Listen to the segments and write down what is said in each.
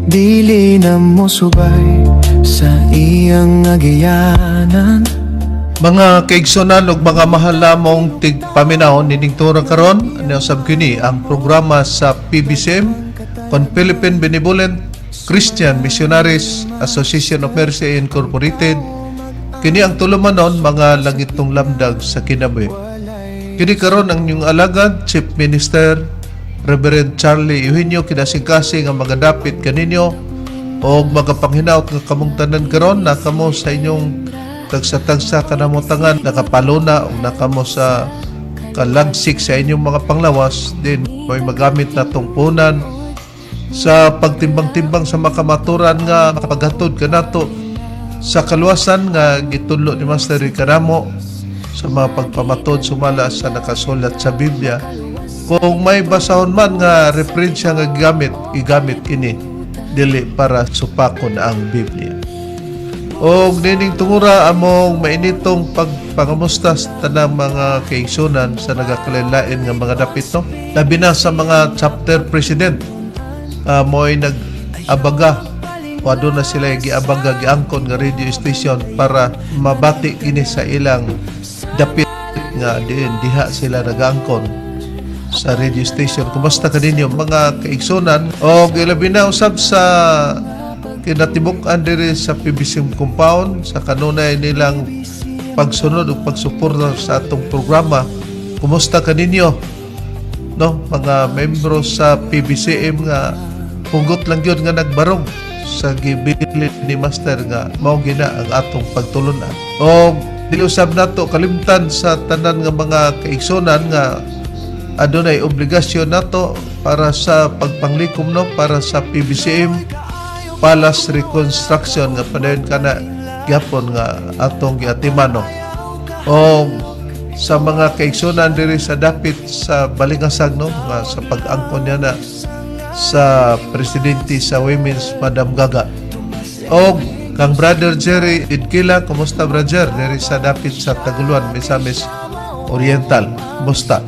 Dili na mo subay sa iyang agianan. Mga kaigsunan ug mga mahal namong tigpaminaw, nining turang karon ano sab kini ang programa sa PBCM kon Philippine Benevolent Christian Missionaries Association of Mercy Incorporated. Kini ang tulumanon Mga Langitnong Lamdag sa Kinabuhi. Kini karon ang inyong alagad, Chief Minister Reverend Charlie Eugenio, kinasingkasing nga magadapit kaninyo og magapanghinaot nga kamong tanan karon na kamo sa inyong tagsa-tagsa kanamutangan, nakapaluna o nakamo sa kalagsik sa inyong mga panglawas din may magamit na tungpunan sa pagtimbang-timbang sa makamaturan nga makapaghatod kanato sa kaluwasan nga gitudlo ni Master Ricaramo sa mga pagpamatod sumala sa nakasulat sa Biblia. Kung may basahon man nga referensya nga gigamit, igamit ini dili para supakon ang Biblia. Og nining tungura, among mainitong pagpangamusta sa tanang mga kaigsunan sa nagakalain nga mga dapit, no? Labi na sa mga chapter president mo'y nag-abaga o aduna sila giabaga, giangkon nga radio station para mabati kini sa ilang dapit nga diin diha sila nagaangkon sa radio station. Kumusta kaninyo, mga kaigsunan? Og ilabi na usab sa kinatibuk-an diri sa PBCM compound sa kanunay nilang pagsunod o pagsuporta sa atong programa. Kumusta kaninyo? No, mga membro sa PBCM nga hugot lang gyud nga nagbarog sa gibilin ni Master nga mao gina ang atong pagtulunan. O dili usab nato kalimtan sa tanan nga mga kaigsunan nga adunay obligasyon nato para sa pagpanglikom, no, para sa PBCM Palace Reconstruction nga padayon kana gyapon nga atong giatiman, no? O sa mga kaigsunan diri sa dapit sa Balingasag, no, nga sa pag-angkon niya na sa presidente sa Women's, Madam Gaga, o kang Brother Jerry Idkila. Kumusta, brother, diri sa dapit sa Taguluan, Misamis Oriental? Kumusta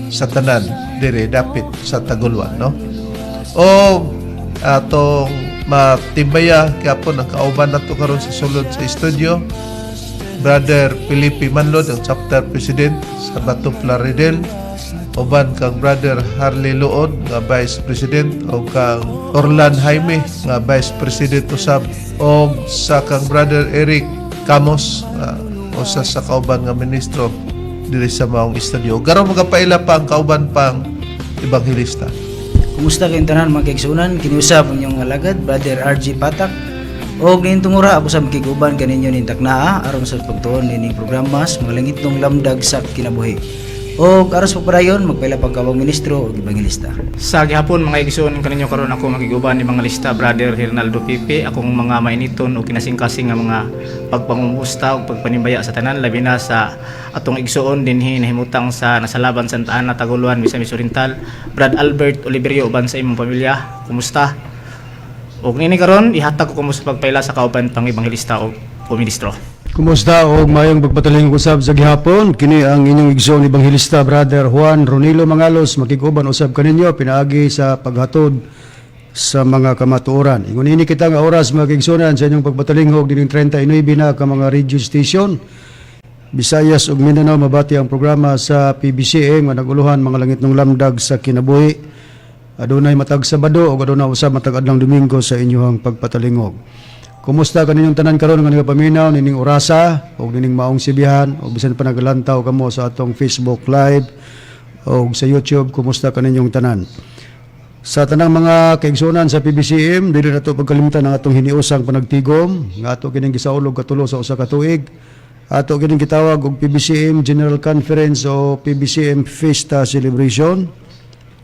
sa tanan diri dapit sa Taguluan, no? O atong matimbaya gyapon ang kauban nato karon sa sulod sa studio, Brother Felipe Manlod, ang chapter president sa Bato Plaridel, uban kang Brother Harley Luod nga vice president, o kang Orlan Jaime nga vice president usab, o sa kang Brother Eric Camos nga usa sa kauban nga ministro diri sa maong studio. Garo magapaila pa ang kauban pang ebanghelista. Kumusta kayong tanan, mga kaigsunan? Kiniusab ang inyong alagad, Brother RG Patak. O ngayon tungura ako sa makiguban kaninyo ning taknaa aron sa pagtuon nining programa sa Mga Langitnong Lamdag sa Kinabuhi. O aron sa pagpadayon, magpaila pang kawang ministro o ebanghelista. Sa gihapon, mga igsoon, kaninyo karon ako makiguban ni ebangelista Brother Hernaldo Pipe. Akong mga mainiton o kinasingkasing nga mga pagpangumusta ug pagpanimbaya sa tanan, labi na sa atong igsoon dinhi nahimutang sa Nasalaban, Santa Ana, Taguluan, Misamis Oriental, Brad Albert Oliverio, uban sa imong pamilya. Kumusta? Ug nini karon ihatag ko kamo sa pagpaila sa kauban pang ebanghelista o ministro. Kumusta og mayong pagpatalingog usab sa gihapon. Kini ang inyong igsoon ebanghelista, Brother Juan Ronilo Mangalos, makiguban usab kaninyo pinaagi sa paghatod sa mga kamatuoran. Ingon ini kita nga oras, mga kaigsunan, sa inyong pagpatalingog dining 39 na ka mga radio station. Visayas ug Mindanao mabati ang programa sa PBCM nga naguluhan Mga Langitnong Lamdag sa Kinabuhi. Adunay matag Sabado ug adunay usab matag adlong Domingo sa inyong pagpatalingog. Kumusta kaninyong tanan karon nga nagapaminaw nining orasa ug nining maong sibihan ug bisan pa nagalantaw kamo sa atong Facebook Live ug sa YouTube, kumusta kaninyong tanan? Sa tanang mga kaigsunan sa PBCM, dili nato pagkalimtan ang atong hiniusang panagtigom nga ato kining gisaulog katulo sa usa ka tuig. Ato kining gitawag og PBCM General Conference o PBCM Fiesta Celebration.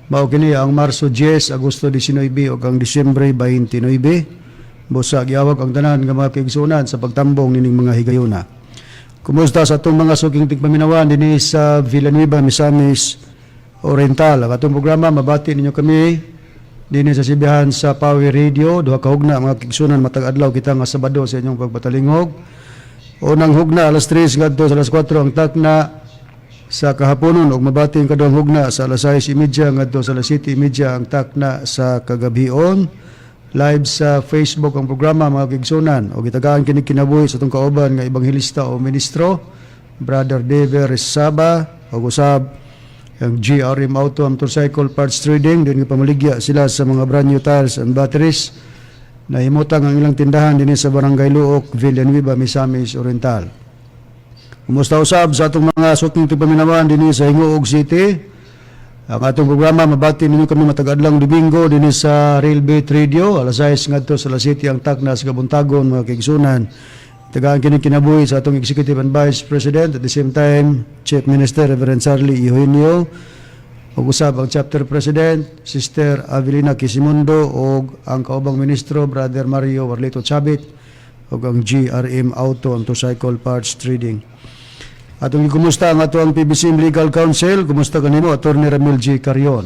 Mao kini ang Marso 10, Agosto 19 ug ang Disyembre 29. Busa giawag ang tanan nga mga kaigsunan sa pagtambong nining mga higayuna. Kumusta sa atong mga suking tigpaminawan dinhi sa Villanueva, Misamis Oriental? Ang atong programa mabati ninyo kami dinhi sa sibihan sa Power Radio, duha ka hugna, mga kaigsunan, matag adlaw kita nga Sabado sa inyong pagpatalingog. Unang hugna alas 3 ngadto sa alas 4 ang takna sa kahaponon ug mabati ang kaduhang hugna sa alas 6:30 ngadto sa alas 7:30 ang takna sa kagabhion. Live sa Facebook ang programa, mga kaigsunan, o gitagaan kini kinabuhi sa atong kauban nga ebanghelista o ministro, Brother Dever Saba, ug usab ang GRM Auto and Motorcycle Parts Trading din nga pamaligya sila sa mga brand new tires and batteries. Nahimutang ang ilang tindahan dinhi sa Barangay Looc, Villanueva, Misamis Oriental. Kumusta usab sa atong mga suking tigpaminawan dinhi sa Gingoog City. Ang atong programa mabati ninyo kami matag adlawng Domingo dinhi sa Real Beat Radio alas 6 ngadto sa alas 7 ang takna sa kabuntagon, mga kaigsunan. Tagaan kini kinabuhi sa atong Executive and Vice President, at the same time Chief Minister, Reverend Charlie Eugenio, ug usab ang Chapter President, Sister Avelina Quisimundo, ug ang kaubang ministro, Brother Mario Warlito Chabit, ug ang GRM Auto and Motorcycle Parts Trading. Atong gikumusta ang ato ang PBCM Legal Counsel, kumusta kanimo, Attorney Ramil G. Carion.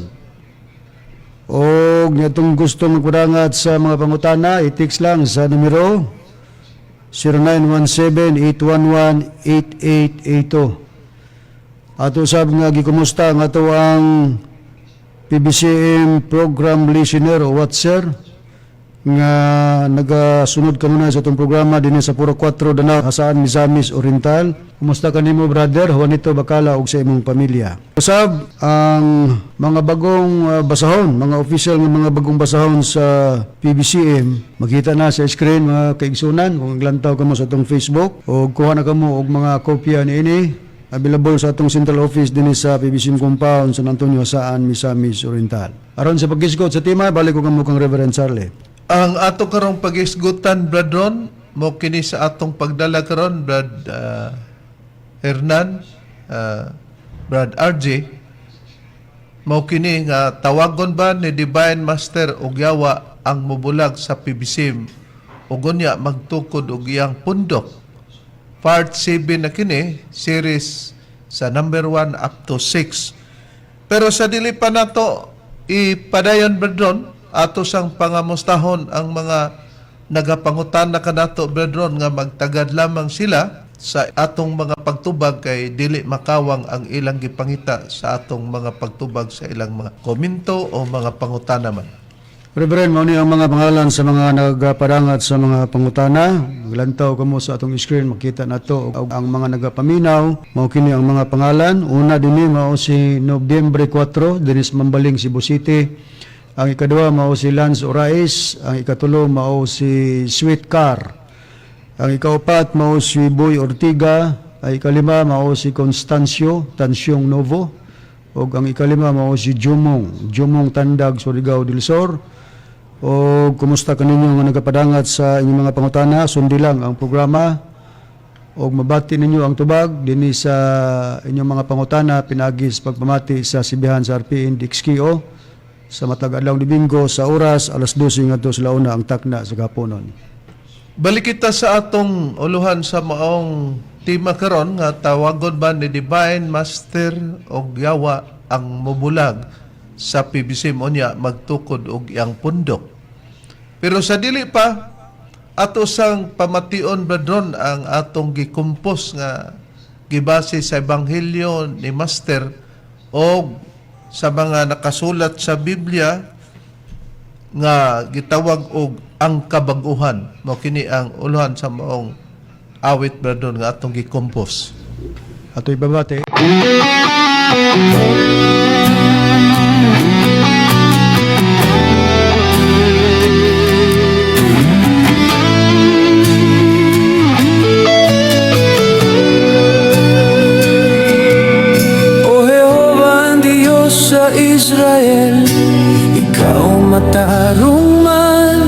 O atong gusto magpadangat sa mga pangutana, i-text lang sa numero 0917-811-8882. Ato sab nga gikumusta ang ato ang PBCM program listener o watcher nga nagasunod kamo na sa atong programa dinhi sa Puro 4 Danao, Jasaan, Misamis Oriental. Kumusta kanimo, Brother Juanito Bacala, ug sa imong pamilya. Usab ang mga bagong basahon, mga official nga mga bagong basahon sa PBCM, makita na sa screen, mga kaigsunan, kung naglantaw kamo sa atong Facebook o kuha na kamo og mga kopya niini, available sa atong central office dinhi sa PBCM compound, San Antonio, Jasaan, Misamis Oriental. Aron sa paghisgot sa tema, balik ko kamo kang Reverend Charlie. Ang ato karong pagisgutan, Brad Ron, mo kini sa atong pagdala karon, Brad Hernan, Brad RJ, mo kini nga tawagon ba ni Divine Master og yawa ang mubulag sa PBCM ug unya magtukod og iyang pundok? Part 7 na kini, series sa number 1 up to 6. Pero sa dili pa nato ipadayon, Brad Ron, ato sang pangamustahon ang mga nagapangutan na kanato, Brad Ron, nga magtagad lamang sila sa atong mga pagtubag kay dili makawang ang ilang gipangita sa atong mga pagtubag sa ilang mga komento o mga pangutana man. Reverend, mao ni ang mga pangalan sa mga nagapadangat sa mga pangutana. Maglantaw kamo sa atong screen, makita nato og ang mga nagapaminaw. Mao kini ang mga pangalan. Una dinhi mao si Nobyembre 4, Dennis Mambaling, Cebu City. Ang ikaduha mao si Lance Orais, ang ikatulo mao si Sweet Car. Ang ikaupat mao si Boy Ortiga, ang ikalima mao si Constancio Tansyong Novo, ug ang ikalima mao si Jumong, Jumong Tandag, Surigao del Sur. O kumusta kaninyo nga nagapadangat sa inyong mga pangutana, sundi lang ang programa og mabati ninyo ang tubag dinhi sa inyong mga pangutana pinaagi sa pagpamati sa Sibihan sa RPN DXKO sa matag adlaw Domingo sa oras alas 12 ngadto sa launa ang takna sa gaponon. Balik kita sa atong uluhan sa maong tema karon nga tawagon ba ni Divine Master og yawa ang mubulag sa PBC unya magtukod og iyang pundok? Pero sa dili pa, ato sang pamation, Brad Ron, ang atong gikompos nga gibase sa ebanghelyo ni Master o sa mga nakasulat sa Biblia nga gitawag og Ang Kabaguhan. Mao kini ang uluhan sa maong awit, Brad Ron, nga atong gikompos. Ato ibabati. O Jehova, ang Diyos sa Israel, ikaw matarong man.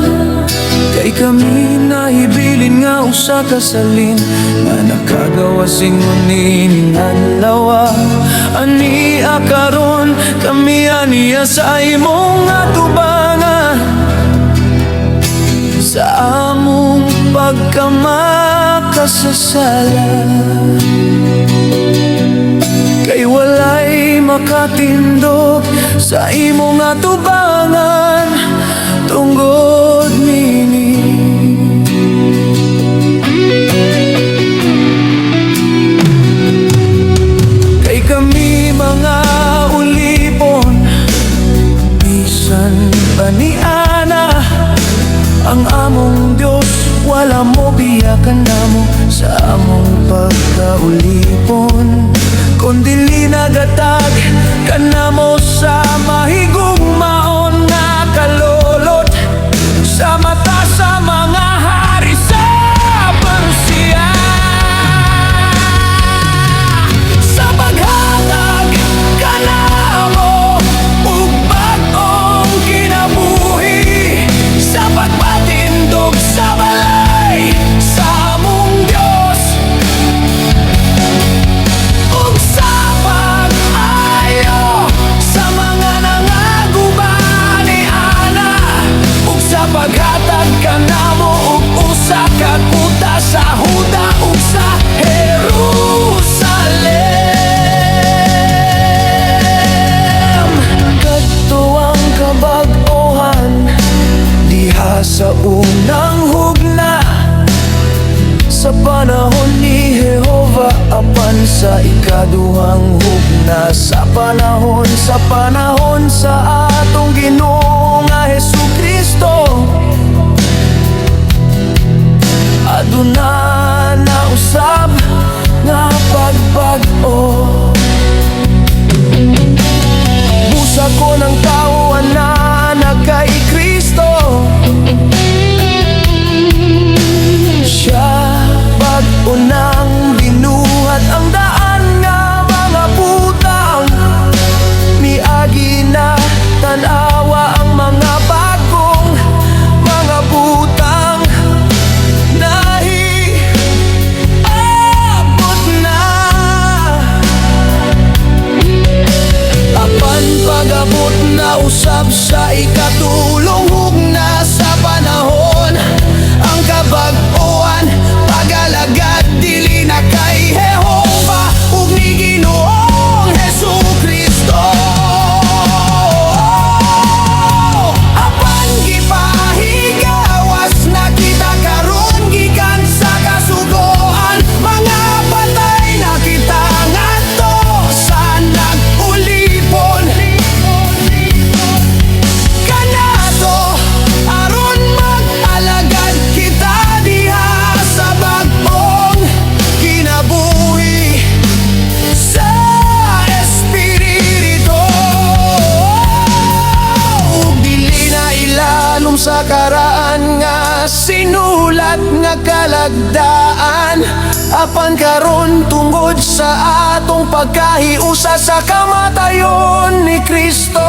Kay kami nahibilin nga usa ka salin nga nakagawas ingon nining adlaw. Ani karon kami aniya sa imong atubangan sa among pagkamakasasala. Kay walay makatindog sa imong atubangan tungod nini. Kay kami mga ulipon, bisan pa ni ana. siya kanamo sa among pagkaulipon, kundili nagatag kanamo sa mahigugmaon nga kalulot sa mata sa mga hari sa Persia, sa paghatag kanamo ug bag-ong kinabuhi, sa pagpatindog sa balay sa among Dios ug sa pag-ayo sa mga nangaguba niana, ug sa paghatag kanamo og usa ka kuta sa Huda ug sa Jerusalem. Kadto ang kabag-ohan diha sa unang hugna sa panahon ni Jehova, apan sa ikaduhang hugna sa panahon sa atong Ginoo nga Hesus Kristo, aduna na usab nga pagbag-o. Busa kon ang tao anaa na kay Kristo, siya bag-o nang binuhat. Ang daan nga mga butang miagi na, tan-awa ang mga bagong mga butang nahiabot na. Apan pag-abot na usab sa ikatulong hugna sa panahon, ang kabag-oan pagalagad dili na kay Jehova ug ni Ginoong Hesus Kristo, apan gipahigawas na kita karon gikan sa kasugoan. Mga patay na kita ngadto sa nag-ulipon kanato aron mag-alagad kita diha sa bag-ong kinabuhi sa Espiritu ug dili na ilalom sa karaan nga sinulat nga kalagdaan. Apan karon, tungod sa atong pagkahiusa sa kamatayon ni Kristo,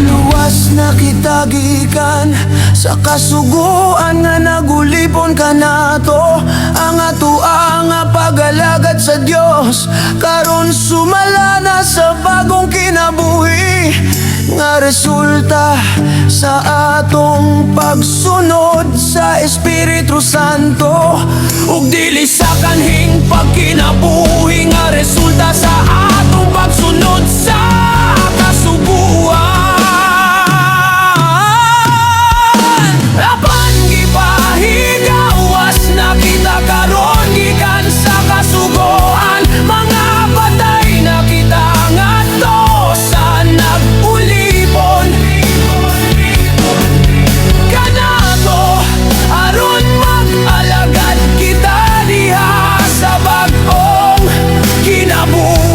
luwas na kita gikan sa kasuguan nga nagulipon kanato. Ang atoa nga pagalagad sa Dios karon sumala na sa bagong kinabuhi nga resulta sa atong pagsunod sa Espiritu Santo ug dili sa kanhing pagkinabuhi nga resulta sa atong pagsunod sa kasuguan. Apan gipahigawas na kita karon gikan sa kasugoan. Mga patay na kita ngadto sa nag-ulipon kanato aron mag-alagad kita diha sa bag-ong kinabuhi.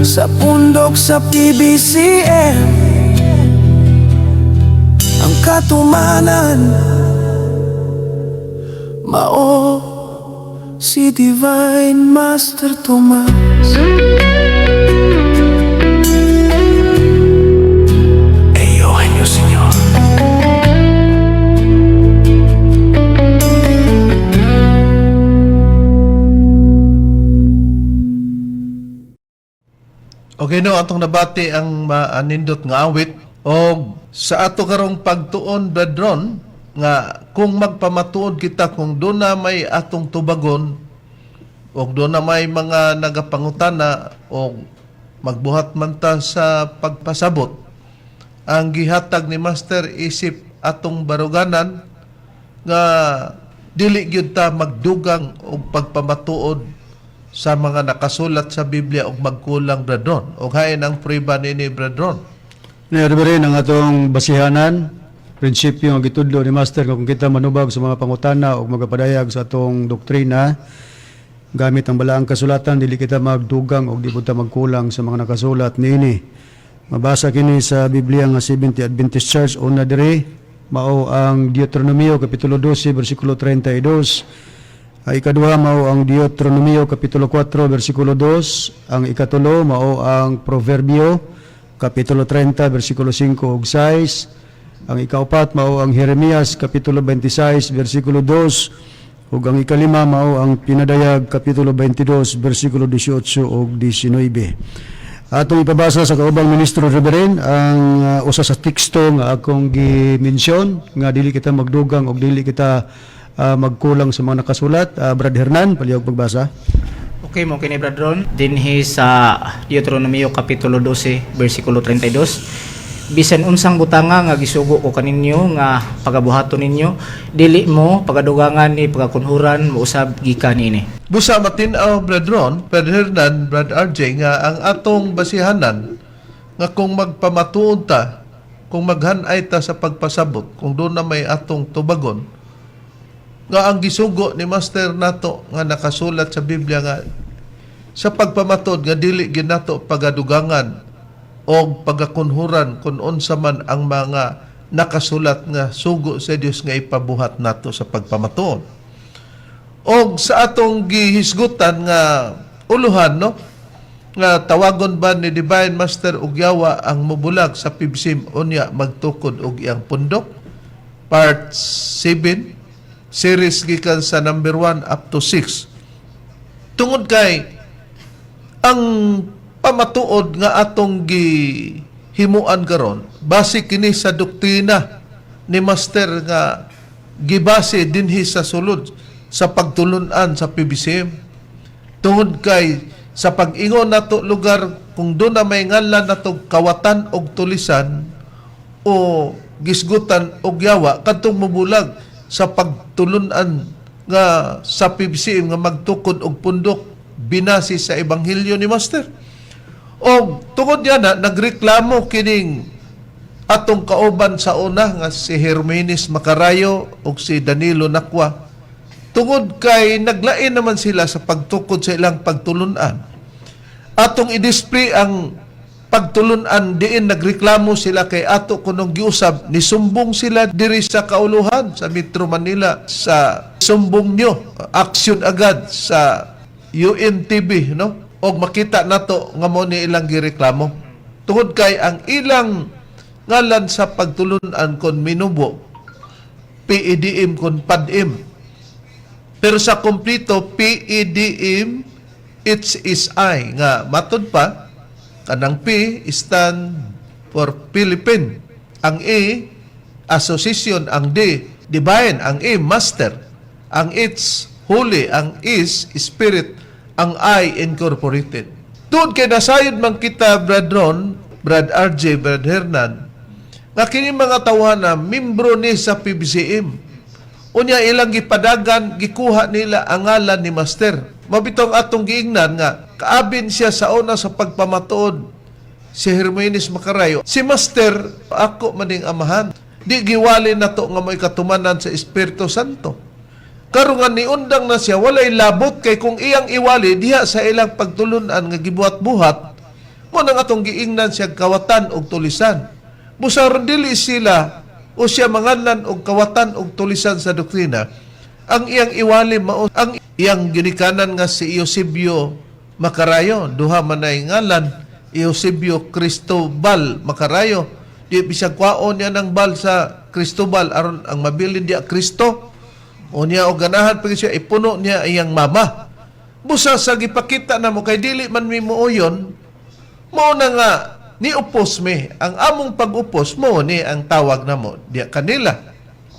Sa pundok sa PBCM, ang katumanan mao si Divine Master Tomas. Eugenio Señor. Okay no, atong nabati ang maanindot nga awit og sa ato karong pagtuon, Brad Ron, nga kung magpamatuod kita, kung doon na may atong tubagon og doon na may mga nagapangutana og magbuhat man ta sa pagpasabot ang gihatag ni Master isip atong baruganan nga dili gyud ta magdugang og pagpamatuod sa mga nakasulat sa Biblia og magkulang, Brad Ron. Og hain ang prueba nini, Brad Ron? Ni rin ang atong basihanan, prinsipyo nga gitudlo ni Master nga kung kita manubag sa mga pangutana o magapadayag sa atong doktrina gamit ang balaang kasulatan, dili kita magdugang o di pud ta magkulang sa mga nakasulat niini. Mabasa kini sa Biblia nga 70 Adventist Church. Una diri mao ang Deuteronomio kapitulo 12 bersikulo 32. Ang ikaduha mao ang Deuteronomio kapitulo 4 bersikulo 2, ang ikatulo mao ang Proverbio kapitulo 30 bersikulo 5 ug 6, ang ikaupat mao ang Jeremias kapitulo 26 bersikulo 2, ug ang ikalima mao ang Pinadayag kapitulo 22 bersikulo 18 ug 19. Atong ipabasa sa kaubang ministro, Reverend, ang usa sa teksto nga akong gi-mention nga dili kita magdugang og dili kita magkulang sa mga nakasulat. Brad Hernan, palihog pagbasa. Okay mo kini, Brad Ron, dinhi sa Deuteronomio kapitulo 12 bersikulo 32: "Bisan unsang butanga nga gisugo ko kaninyo nga pagabuhaton ninyo, dili mo pagadugangan ni pagakunhuran, mousab gikan niini." Busa matin-aw, Brad Ron, Brad Hernan, Brad RJ, nga ang atong basihanan nga kung magpamatuod ta, kung maghanay ta sa pagpasabot, kung doon na may atong tubagon, nga ang gisugo ni Master nato nga nakasulat sa Biblia nga sa pagpamatuod nga dili ginato pagadugangan o pagakunhuran kung unsa man ang mga nakasulat nga sugo sa Dios nga ipabuhat nato sa pagpamatuod. Og sa atong gihisgutan nga uluhan, no, nga tawagon ba ni Divine Master og yawa ang mobulag sa PBCM unya magtukod og iyang pundok, part 7 series gikan sa number 1 up to 6, tungod kay ang pamatuod nga atong gihimuan karon base kini sa doktrina ni Master nga gibase dinhi sa sulod sa pagtulunan sa PBCM, tungod kay sa pag-ingon nato lugar kung doon na may ngalan nato kawatan og tulisan o gisgutan og yawa kadtong mubulag sa pagtulunan nga sa PBCM nga magtukod og pundok binasi sa ebanghelyo ni Master. Og tungod yan na nagreklamo kining atong kauban sa una nga si Hermenis Macarayo ug si Danilo Nakwa, tungod kay naglain naman sila sa pagtukod sa ilang pagtulunan. Atong i-display ang pagtulunan diin nagreklamo sila kay ato kunong giusab, nisumbong sila diri sa kauluhan sa Metro Manila sa sumbong nyo, action agad sa UNTV, no, og makita nato nga mo ni ilang gireklamo tungod kay ang ilang ngalan sa pagtulunan kon minubo PEDM kon PADM, pero sa kompleto PEDM HSI, nga matod pa kanang P stand for Philippine, ang A association, ang D divine, ang A master, ang H holy, ang S spirit, ang I incorporated. Doon kay nasayod man kita, Brad Ron, Brad RJ, Brad Hernan, nga kini mga tawhana membro ni sa PBCM. Unya ilang gipadagan, gikuha nila ang ngalan ni Master. Mabitong atong giingnan nga kaabin siya sa una sa pagpamatuod si Hermenis Macarayo. Si Master, ako maning amahan. Di giwali na to nga mo'y katumanan sa Espiritu Santo. Karon nga niundang na siya, walay labot kay kung iyang iwali diha sa ilang pagtulunan nga gibuhat-buhat, Mo nang atong giingnan siya kawatan og tulisan. Busa ron dili sila o siya manganlan og kawatan og tulisan sa doktrina. Ang iyang iwali mao ang iyang ginikanan nga si Eusebio Macarayo, duha man ay ngalan, Eusebio Cristobal Macarayo. Di bisag kwaon niya ng bal sa Cristobal aron ang mabilin diya Kristo. O niya og ganahan pa siya ipuno niya iyang mama. Busa sa gipakita na mo kay dili man mi muuyon, mao na nga niupos mi. Ang among pag-upos mo ni ang tawag namo diya kanila.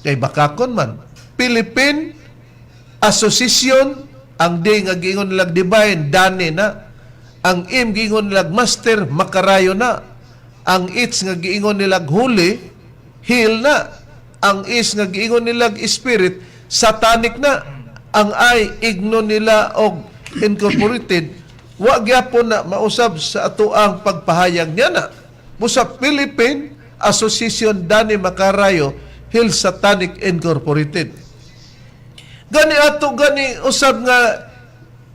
Kay bakakon man. Philippine Association, ang D nga giingon nilag divine, Dani na. Ang M giingon nilag master, Makarayo na. Ang H nga giingon nilag holy, Hill na. Ang S nga giingon nilag spirit, satanic na. Ang I igno nila og incorporated, wa gyapon na mausab sa atoang pagpahayag niya na. Busa Philippine Association Dani Makarayo Hill Satanic Incorporated. Gani ato gani usab nga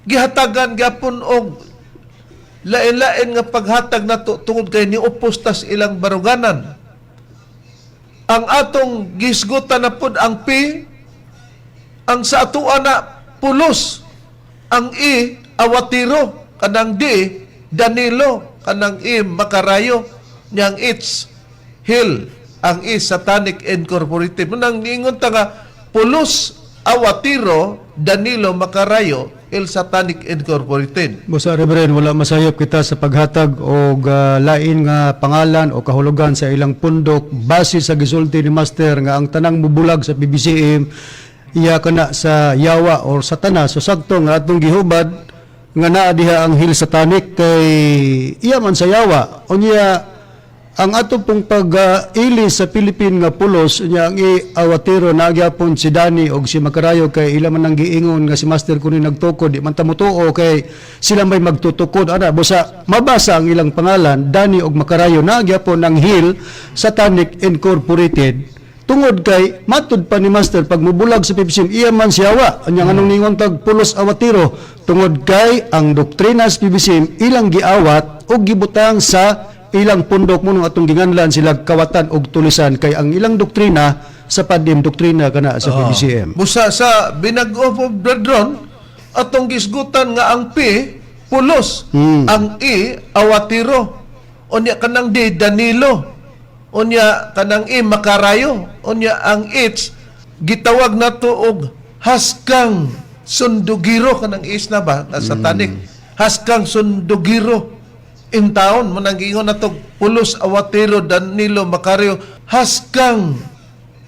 gihatagan gyapon og lain-lain nga paghatag nato tungod kay niupos tas ilang baruganan. Ang atong gisgutan na pod ang P, ang sa atoa na pulos, ang E awatiro, kanang D Danilo, kanang E Makarayo, niyang H Hill, ang E Satanic Incorporated. Nang niingon ta nga pulos, awatiro, Danilo Makarayo, Hill Satanic Incorporated. Busa, Reverend, wala masayop kita sa paghatag og lain nga pangalan o kahulugan sa ilang pundok base sa gisulti ni Master nga ang tanang mubulag sa PBCM iya kana sa yawa or Satanas. So sakto nga atong gihubad nga naa diha ang Hill Satanic kay iya man sa yawa. Unya ang ato pong pag-ili sa Philippine nga pulos nya ang i-awatero na gyapon si Dani og si Makarayo kay ila man ang giingon nga si Master kuno nagtukod, di man ta motuo kay sila may magtutukod ana. Busa mabasa ang ilang pangalan, Dani og Makarayo, na gyapon ang Hill Satanic Incorporated tungod kay matud pa ni Master pag mubulag sa PBCM iya man siyawa. Anya nganong ningon tag pulos, awatiro? Tungod kay ang doktrina sa PBCM ilang giawat og gibutang sa ilang pundok mo nung atong ginganlan sila kawatan og tulisan kay ang ilang doktrina sa padim doktrina kana sa PBCM. Busa sa binag-o po, brethren, atong gisgutan nga ang P pulos, ang E awatiro, unya kanang D Danilo, unya kanang E Makarayo, unya ang H gitawag nato og haskang sundugiro, kanang H na ba na satanic, haskang sundugiro in town mo nang giingon nato pulos, awatiro, Danilo Makarayo, haskang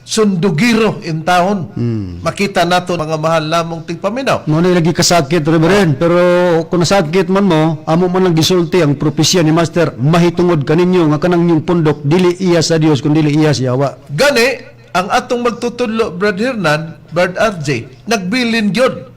sundugiro in town. Makita nato, mga mahal lamong tigpaminaw. Mo na lagi kasakit, Reverend, pero kung nasakit man mo, amo man lang gisulti ang propesya ni Master mahitungod kaninyo nga kanang inyong pundok dili iya sa Dios kun dili iya sa yawa. Gani, ang atong magtutudlo, Brad Hernan, Brad RJ, nagbilin gyud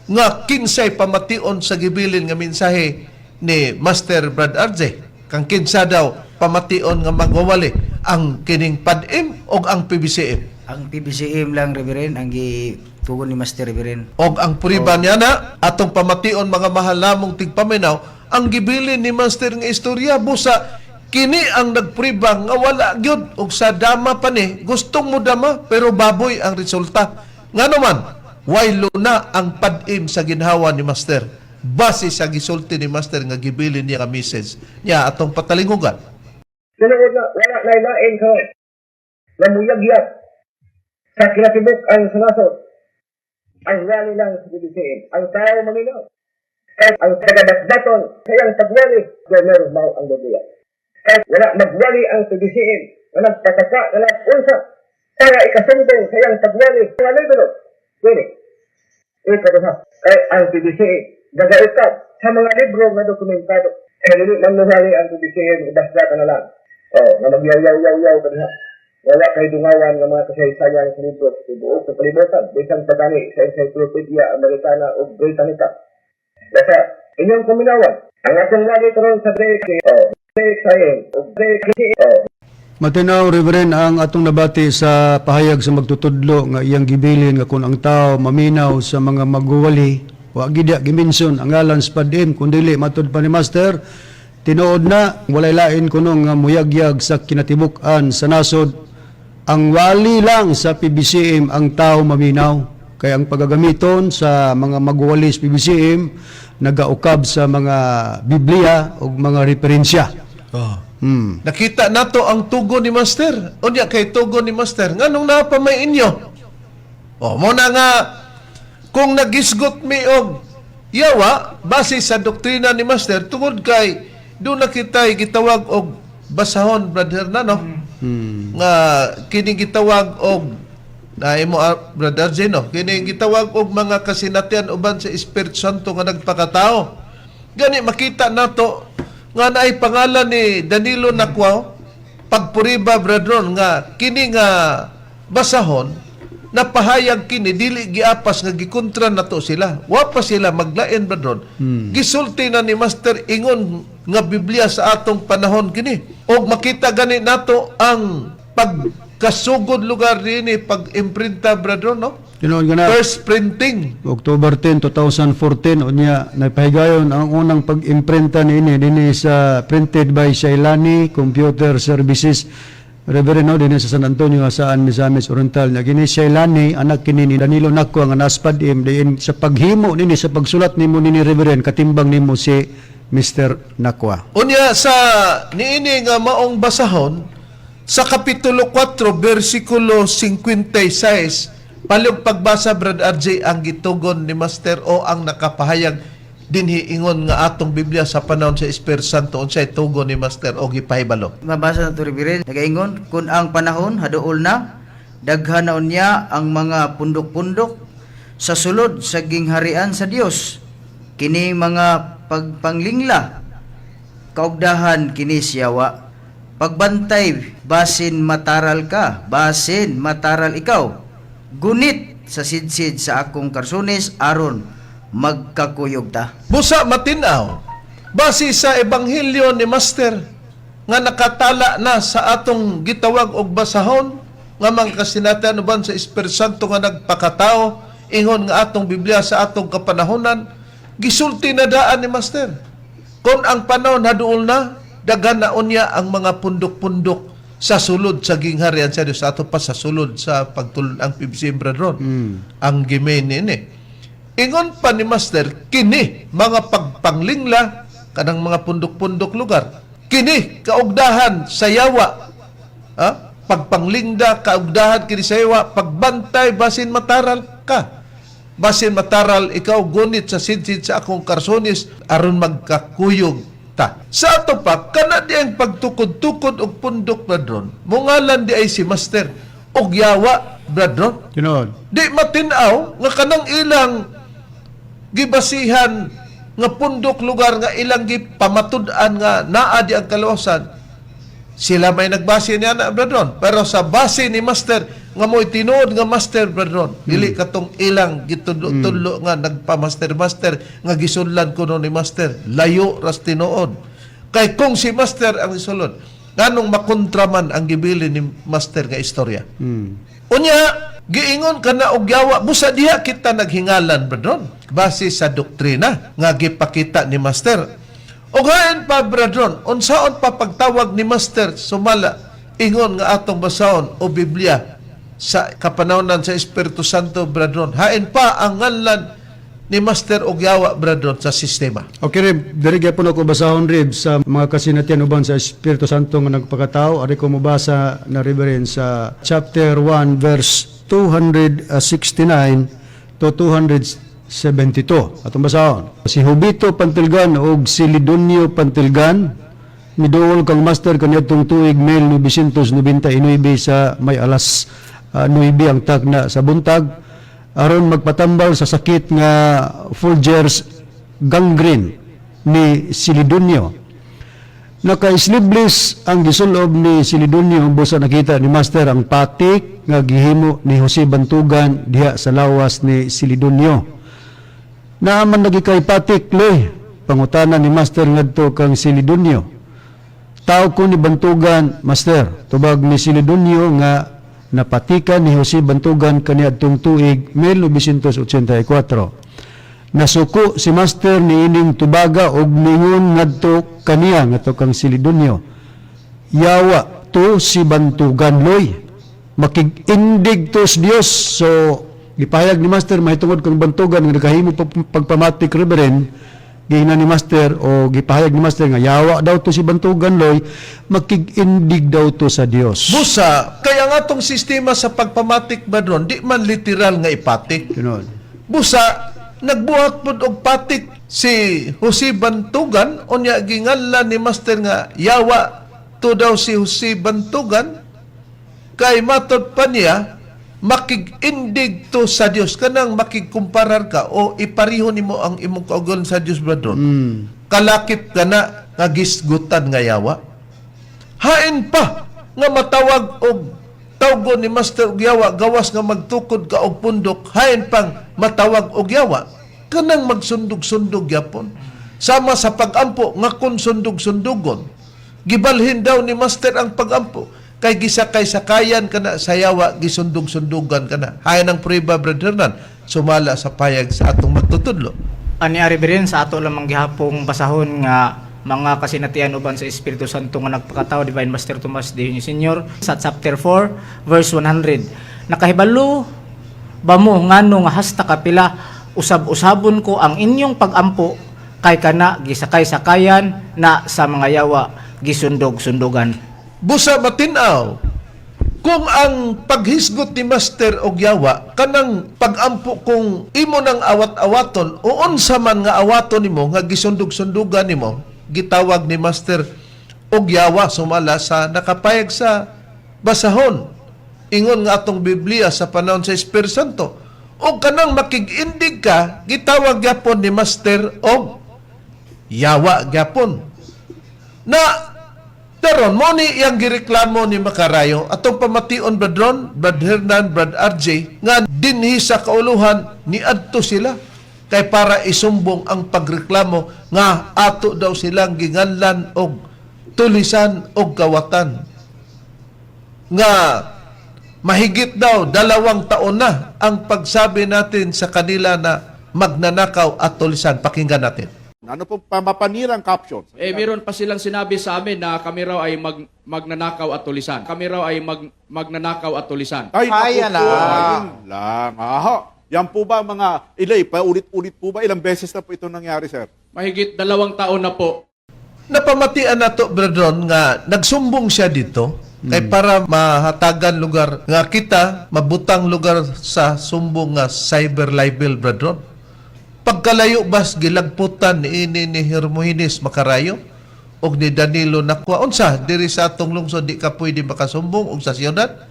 nga kinsay pamation sa gibilin nga mensahe ni Master Brad RJ. Kang kinsa daw pamation nga magwawali, ang kining PADM o ang PBCM? Ang PBCM lang, Reverend, ang gitugon ni Master, Reverend. Og ang puriba niya na atong pamation, mga mahal namong tigpaminaw, ang gibilin ni Master nga istorya. Busa kini ang nagpriba nga wala gyud og sa dama pa ni gustong mo dama pero baboy ang resulta. Ngano man way luna ang pad-im sa ginhawa ni Master base sa gisulti ni Master nga gibilin niya nga message niya atong patalingugan. Tinuod na wala na lain karon namuyagyag sa kinatibuk ang sanasod ang wali lang sa PBCM. Ang tao maminaw. Kahit ang tagadasdaton sa iyang pagwali, gobyerno mao ang gabuya. Kahit wala magwali ang PBCM na nagpataka na nag-unsa para ikasumbong sa iyang pagwali mga libro. Pwede. Ikaduha, kay ang PBCM gagaitab sa mga libro nga dokumentado. Kaya dili man nuhali ang PBCM, ibasda ka na lang. Oh, nga magyaw-yaw-yaw-yaw ka diha. Wala kay dungawan nga mga kasaysayan sa libro sa tibuok sa kalibutan, bisan pa gani sa Encyclopedia Americana ug Britannica. Basta, inyong kuminawan, ang atong wali karon sa DX, oh, DXIM, ug DXC, oh, Matinaw, Reverend, ang atong nabati sa pahayag sa magtutudlo nga iyang gibilin nga kung ang tao maminaw sa mga magwawali, wa gid giminson ang ngalan sa PADM kun dili matud pa ni Master. Tinuod na walay lain kuno nga muyagyag sa kinatibuk-an sa nasod. Ang wali lang sa PBCM ang tao maminaw. Kaya ang pagagamiton sa mga magwali sa PBCM nagaukab sa mga Biblia o mga referensya. Oh. Nakita nato ang tugon ni Master. Unya kay tugon ni Master, nganong naa pa may inyo? Oh, mo na nga kung nagisgot mi og yawa base sa doktrina ni Master, tungod kay doon na kita'y gitawag og basahon, Brother Nano, nga kini gitawag og na imo ah, Brother Zeno, kini gitawag og mga kasinatian uban sa Espiritu Santo nga nagpakatao. Gani makita nato nga naay pangalan ni Danilo Nakwaw pagpuriba, brethren, nga kini nga basahon napahayag kini dili giapas nga gikontra nato sila. Wa pa sila maglain, brethren. Gisulti na ni Master ingon nga Biblia sa atong panahon kini. Og makita gani nato ang pagkasugod lugar dinhi pag-imprinta, brethren, no? Tinuod ka na. First printing. October 10, 2014, unya napahigayon ang unang pag-imprenta niini dinhi sa printed by Shailani Computer Services. Reverend, no, dinhi sa San Antonio, Jasaan, Misamis Oriental. Nya kini Shailani, anak kini ni Danilo Nacua nga naspad im diin sa paghimo nini, sa pagsulat nimo nini, Reverend, katimbang nimo si Mr. Nacua. Unya sa niini nga maong basahon sa kapitulo 4 bersikulo 56, palihog pagbasa, Brad RJ, ang gitugon ni Master o ang nakapahayag dinhi ingon nga atong Biblia sa panahon sa Espiritu Santo. Unsay tugon ni Master o gipahibalo? Mabasa na to, Reverend. Nagaingon, "Kun ang panahon haduol na, daghan na unya ang mga pundok-pundok sa sulod sa gingharian sa Dios. Kini mga pagpanglingla, kaugdahan kini siyawa. Pagbantay, basin mataral ka, basin mataral ikaw. Gunit sa sidsid sa akong karsunis aron magkakuyog ta." Busa matinaw base sa ebanghelyo ni Master nga nakatala na sa atong gitawag og basahon nga mga kasinatian uban sa Espiritu Santo nga nagpakatao ingon nga atong Biblia sa atong kapanahonan, gisulti na daan ni Master, kung ang panahon haduol na, daghan na unya ang mga pundok-pundok sa sulod sa gingharian sa Dios, ato pa sa sulod sa pagtulon ang PBC, brethren, ang gimain niini. Ingon pa ni Master, kini mga pagpanglingla, kanang mga pundok-pundok lugar, kini kaugdahan sa yawa. Ha? Pagpanglingda, kaugdahan kini sa yawa, pagbantay, basin mataral ka. Basin mataral ikaw, gunit sa sidsid sa akong karsonis, aron magkakuyog ta. Sa ato pa, kana di ang pagtukod-tukod og pundok, brethren. Mungalan di ay si Master og yawa, brethren. Tinuod. Di matinaw nga kanang ilang gibasihan nga pundok lugar nga ilang gipamatud-an nga naa di ang kaluwasan, sila may nagbase niya na, brethren. Pero sa base ni Master nga mo'y tinuod nga Master, brethren, dili katong ilang gitudlo-tudlo nga nagpa-master master nga gisunlan kuno ni Master, layo ras tinuod. Kay kung si Master ang isulod, nganong makontra man ang gibili ni Master nga istorya? Unya, giingon ka na og yawa, busa diha kita naghingalan, brethren, base sa doktrina nga gipakita ni Master. O hain pa, brethren, unsaon pa pagtawag ni Master sumala ingon nga atong basahon o Biblia sa kapanahonan sa Espiritu Santo, brethren. Hain pa ang nganlan ni Master og yawa, brethren, sa sistema. Okay, Rib. Diri gyapon ako basahon, Rib, sa mga kasinatian uban sa Espiritu Santo nga nagpakatao. Ari ko mobasa na, Reverend, sa chapter 1 verse 269 to 272. Atong basahon. Si Jubito Pantilgan og si Lidonio Pantilgan miduol kang Master kaniadtong tuig 1999 sa may alas 9 ang tagna sa buntag aron magpatambal sa sakit nga Folger's gangrene ni Silidonio. Naka-sleeveless ang gisulob ni Silidonio, busa nakita ni Master ang patik nga gihimo ni Jose Bantugan diha sa lawas ni Silidonio. "Naaman lagi kay patik, loy?" pangutana ni Master ngadto kang Silidonio. "Tao ko ni Bantugan, Master," tubag ni Silidonio nga napatikan ni Jose Bantugan kaniadtong tuig 1984. Nasuko si Master niining tubaga og ningon ngadto kaniya, ngadto kang Silidonio. "Yawa to si Bantugan, loy. Makig-indig to sa Dios." So, gipahayag ni Master mahitungod kang Bantugan nga nakahimo pagpamatik, Reverend, giingnan ni Master o gipahayag ni Master nga yawa daw to si Bantugan, loy, makig-indig daw to sa Dios. Busa, kaya nga tong sistema sa pagpamatik ba ron, di man literal nga ipatik. Tinuod. Busa, nagbuhat pod og patik si Jose Bantugan, unya ginganlan ni Master nga yawa to daw si Jose Bantugan, kay matod pa niya, makig-indig to sa Dios. Kanang makigkumparar ka o ipariho nimo ang imong kaugalingon sa Dios, brethren. Kalakip ka na nga gisgutan nga yawa. Hain pa nga matawag og tawgon ni Master og yawa, gawas nga magtukod ka og pundok, hain pang matawag og yawa. Kanang magsundog-sundog yapon. Sama sa pagampo nga kun sundog-sundugon. Gibalhin daw ni Master ang pagampo kay gisakay-sakayan kana sa yawa, gisundog-sundugan kana. Hain ang prueba, Brother Hernan, sumala sa payag sa atong magtutudlo. Ani ari rin sa ato lamang gihapong basahon nga mga kasinatian uban sa Espiritu Santo nga nagpakatao, Divine Master Tomas de Eugenio Senior, sa chapter 4 verse 100. "Nakahibalo ba mo ngano nga hasta kapila usab-usabon ko ang inyong pagampo? Kay kana gisakay-sakayan na sa mga yawa, gisundog-sundugan." Busa matinaw kung ang paghisgot ni Master og yawa kanang pagampo, kung imo nang awat-awaton o unsa man nga awaton nimo nga gisundog-sundugan nimo, gitawag ni Master og yawa sumala sa nakapayag sa basahon ingon nga atong Biblia sa panahon sa Espiritu Santo, o kanang makig-indig ka, gitawag gyapon ni Master og yawa gyapon na. Karon mo ni iyang gireklamo ni Makarayo, atong pamation, Brad Ron, Brad Hernan, Brad RJ, nga dinhi sa kauluhan ni adto sila kay para isumbong ang pagreklamo nga ato daw silang ginganlan og tulisan og kawatan nga mahigit daw 2 taon na ang pagsabi natin sa kanila na magnanakaw at tulisan. Pakinggan natin. Ano po mapanirang caption? Eh, meron pa silang sinabi sa amin na kami raw ay magnanakaw at tulisan. Kami raw ay magnanakaw at tulisan. Ay, naku Ayan po, na. ayun lang. Aha. Yan po ba mga ilay, paulit-ulit po ba? Ilang beses na po ito nangyari, sir? Mahigit 2 taon na po. Napamatian nato, Brethren, nga nagsumbong siya dito kay para mahatagan lugar nga kita mabutang lugar sa sumbong nga cyber libel, brethren. Pagkalayo bas gilagputan ni ini ni Hermogenes Makarayo og ni Danilo Nakwa. Unsa diri sa atong lungsod, di ka pwede makasumbong og sa siyudad?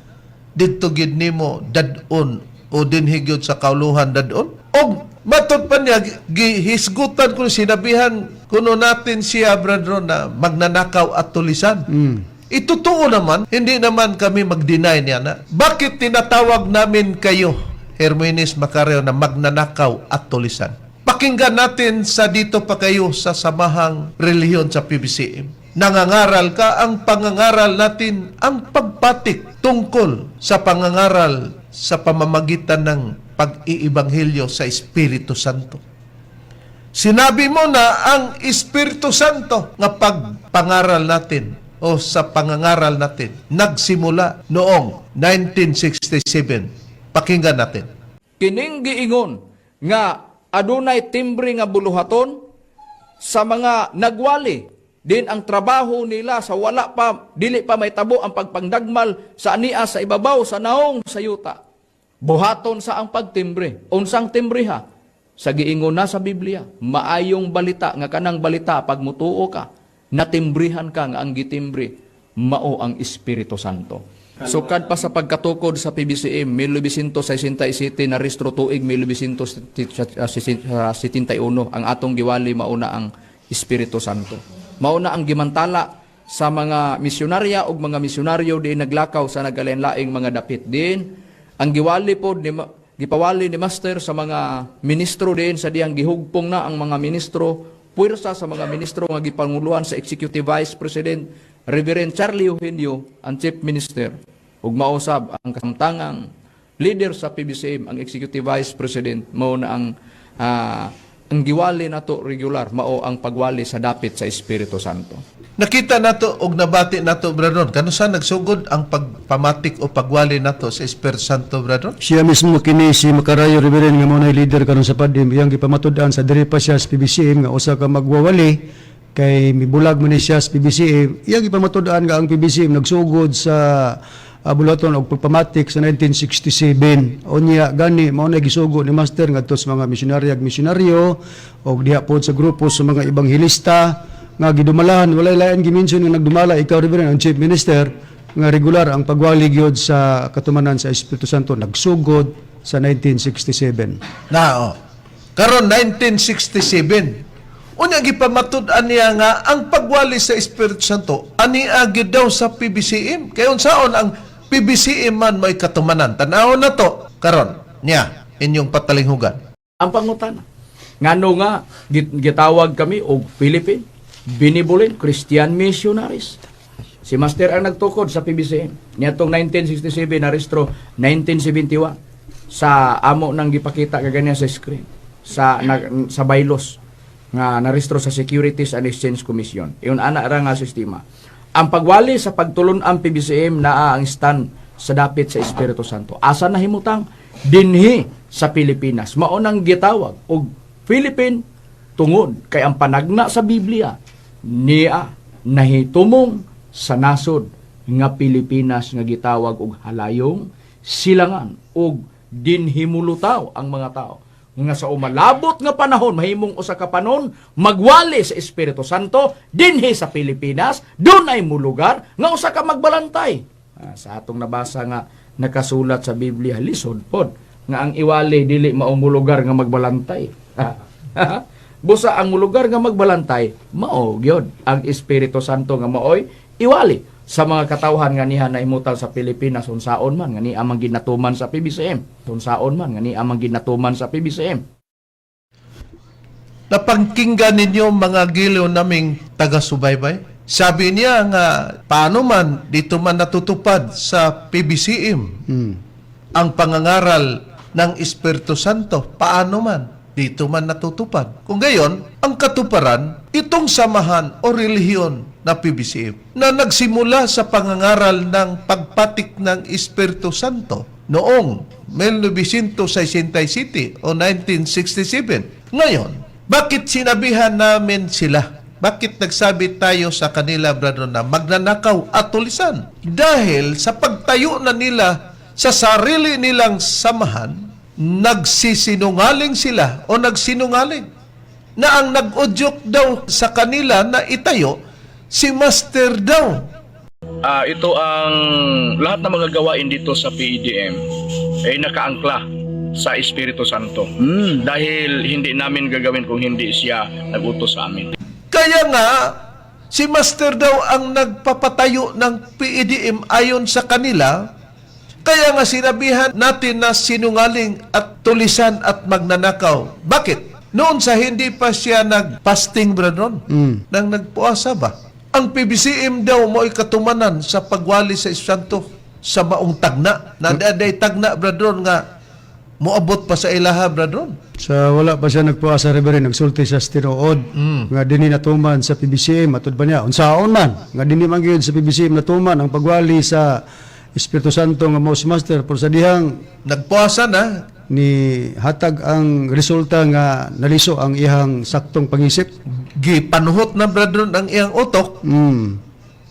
Didto gid nimo dad-on o dinhi gyud sa kauluhan dad-on. Og matod pa niya, gihisgutan ko, sinabihan kuno natin siya, brethren, na magnanakaw at tulisan. Itotoo naman, hindi naman kami mag-deny niya na. Bakit tinatawag namin kayo, Hermogenes Macareo, na magnanakaw at tulisan? Pakinggan natin sa dito pa kayo sa samahang relihiyon sa PBCM. Nangangaral ka, ang pangangaral natin, ang pagpatik tungkol sa pangangaral sa pamamagitan ng pag-iibanghilyo sa Espiritu Santo. Sinabi mo na ang Espiritu Santo nga pagpangaral natin o sa pangangaral natin nagsimula noong 1967. Pakinggan natin. Kining giingon nga adunay timbre nga buluhaton sa mga nagwali din ang trabaho nila sa wala pa, dili pa may tabo ang pagpangdagmal sa ania sa ibabaw sa naong sa yuta. Buhaton sa ang pagtimbre. Unsang timbre ha? Sa giingon na sa Biblia, maayong balita, nga kanang balita pag mutuo ka, natimbrihan ka nga ang gitimbre mao ang Espiritu Santo. Sukad pa sa pagkatukod sa PBCM 1967, na rehistro tuig 1971, ang atong giwali mauna ang Espiritu Santo. Mauna ang gimantala sa mga misyonarya ug mga misyonaryo di naglakaw sa nagalain-laing mga dapit din. Ang giwali pod ni gipawali ni Master sa mga ministro din sa diyang gihugpong na ang mga ministro, puwersa sa mga ministro nga gipanguluhan sa Executive Vice President Reverend Charlie Eugenio, ang Chief Minister, ug mausab ang kasamtangang leader sa PBCM, ang Executive Vice President, mao na ang Ang giwali nato regular mao ang pagwali sa dapit sa Espiritu Santo. Nakita nato og nabati nato, Brad Ron, kanusa nagsugod ang pagpamatik o pagwali nato sa Espiritu Santo, Brad Ron? Siya mismo kini si Makarayo Reverend nga mao nay leader karon sa PADEM, iyang gipamatud-an sa diri pa siya sa PBCM nga usa ka magwawali kay mibulag man ni siya sa PBCM. Iyang gipamatud-an nga ang PBCM nagsugod sa buluhaton og pagpamatik sa 1967. Unya gani mao na gisugo ni Master ngadto sa mga misyonaryo ag misyonaryo og diha pod sa grupo sa mga ebanghelista nga gidumalahan. Walay lain gimension nga nagdumala, ikaw, Reverend, ang chief minister, nga regular ang pagwali gyud sa katumanan sa Espiritu Santo nagsugod sa 1967. Na, oh. Karon 1967. Unya gipamatud-an niya nga ang pagwali sa Espiritu Santo ani gyud daw sa PBCM. Kay unsaon ang PBCM man may katumanan. Tan-awon na to karon niya inyong patalinghugan. Ang pangutana, ngano nga gitawag kami og Philippine Benevolent Christian Missionaries? Si Master ang nagtukod sa PBCM. Niadtong 1967, narestro 1971 sa amo nang gipakita kaganiya sa screen sa bylaws nga narestro sa Securities and Exchange Commission. Iyon ana ra nga sistema. Ang pagwali sa pagtulon-ang PBCM, naa ang stand sa dapit sa Espiritu Santo. Asa nahimutang? Dinhi sa Pilipinas. Mao nang gitawag og Philippine tungod kay ang panagna sa Biblia niya nahitumong sa nasod nga Pilipinas nga gitawag og halayong silangan og dinhi mulutaw ang mga tao nga sa umalabot nga panahon mahimong usa ka panon magwali sa Espiritu Santo dinhi sa Pilipinas. Dunay mulugar nga usa ka magbalantay. Sa atong nabasa nga nakasulat sa Biblia, lisod pod nga ang iwali dili mao mulugar nga magbalantay. Busa ang mulugar nga magbalantay mao gyud ang Espiritu Santo nga maoy iwali sa mga katawhan nga niha nahimutang sa Pilipinas, unsaon man nga ni amang ginatuman sa PBCM, unsaon man nga ni amang ginatuman sa PBCM. Napangkinggan ninyo, mga giliw naming taga-subaybay? Sabi niya nga paano man dito man natutupad sa PBCM ang pangangaral ng Espiritu Santo. Paano man dito man natutupad? Kung gayon, ang katuparan, itong samahan o relihiyon na PBCM na nagsimula sa pangangaral ng pagpatik ng Espiritu Santo noong 1967 o 1967. Ngayon, bakit sinabihan namin sila? Bakit nagsabi tayo sa kanila, brother, na magnanakaw at tulisan? Dahil sa pagtayo na nila sa sarili nilang samahan, nagsisinungaling sila o nagsinungaling na ang nag-udyok daw sa kanila na itayo, si Master daw. Ito ang lahat ng mga gawain dito sa PEDM ay nakaangkla sa Espiritu Santo. Dahil hindi namin gagawin kung hindi siya nagutos sa amin. Kaya nga, si Master daw ang nagpapatayo ng PEDM ayon sa kanila. Kaya nga sinabihan natin na sinungaling at tulisan at magnanakaw. Bakit? Noon sa hindi pa siya nag-fasting, Brother, nang nagpuasa ba? Ang PBCM daw mo'y katumanan sa pagwali sa Santo sa maong tagna. Na day tagna, Brother, nga moabot pa sa ilaha, Brother. Sa wala pa siya nagpuasa, Reverend, nagsulti siya sa tinuod nga dinhi natuman sa PBCM, matud ba niya? Unsaon man nga dinhi man gyud sa PBCM natuman ang pagwali sa Espiritu Santo nga mao si Master, pero sa dihang Nagpuasa na, ni hatag ang resulta nga naliso ang iyang saktong pangisip. Gipanuhot na, brother, ang iyang utok.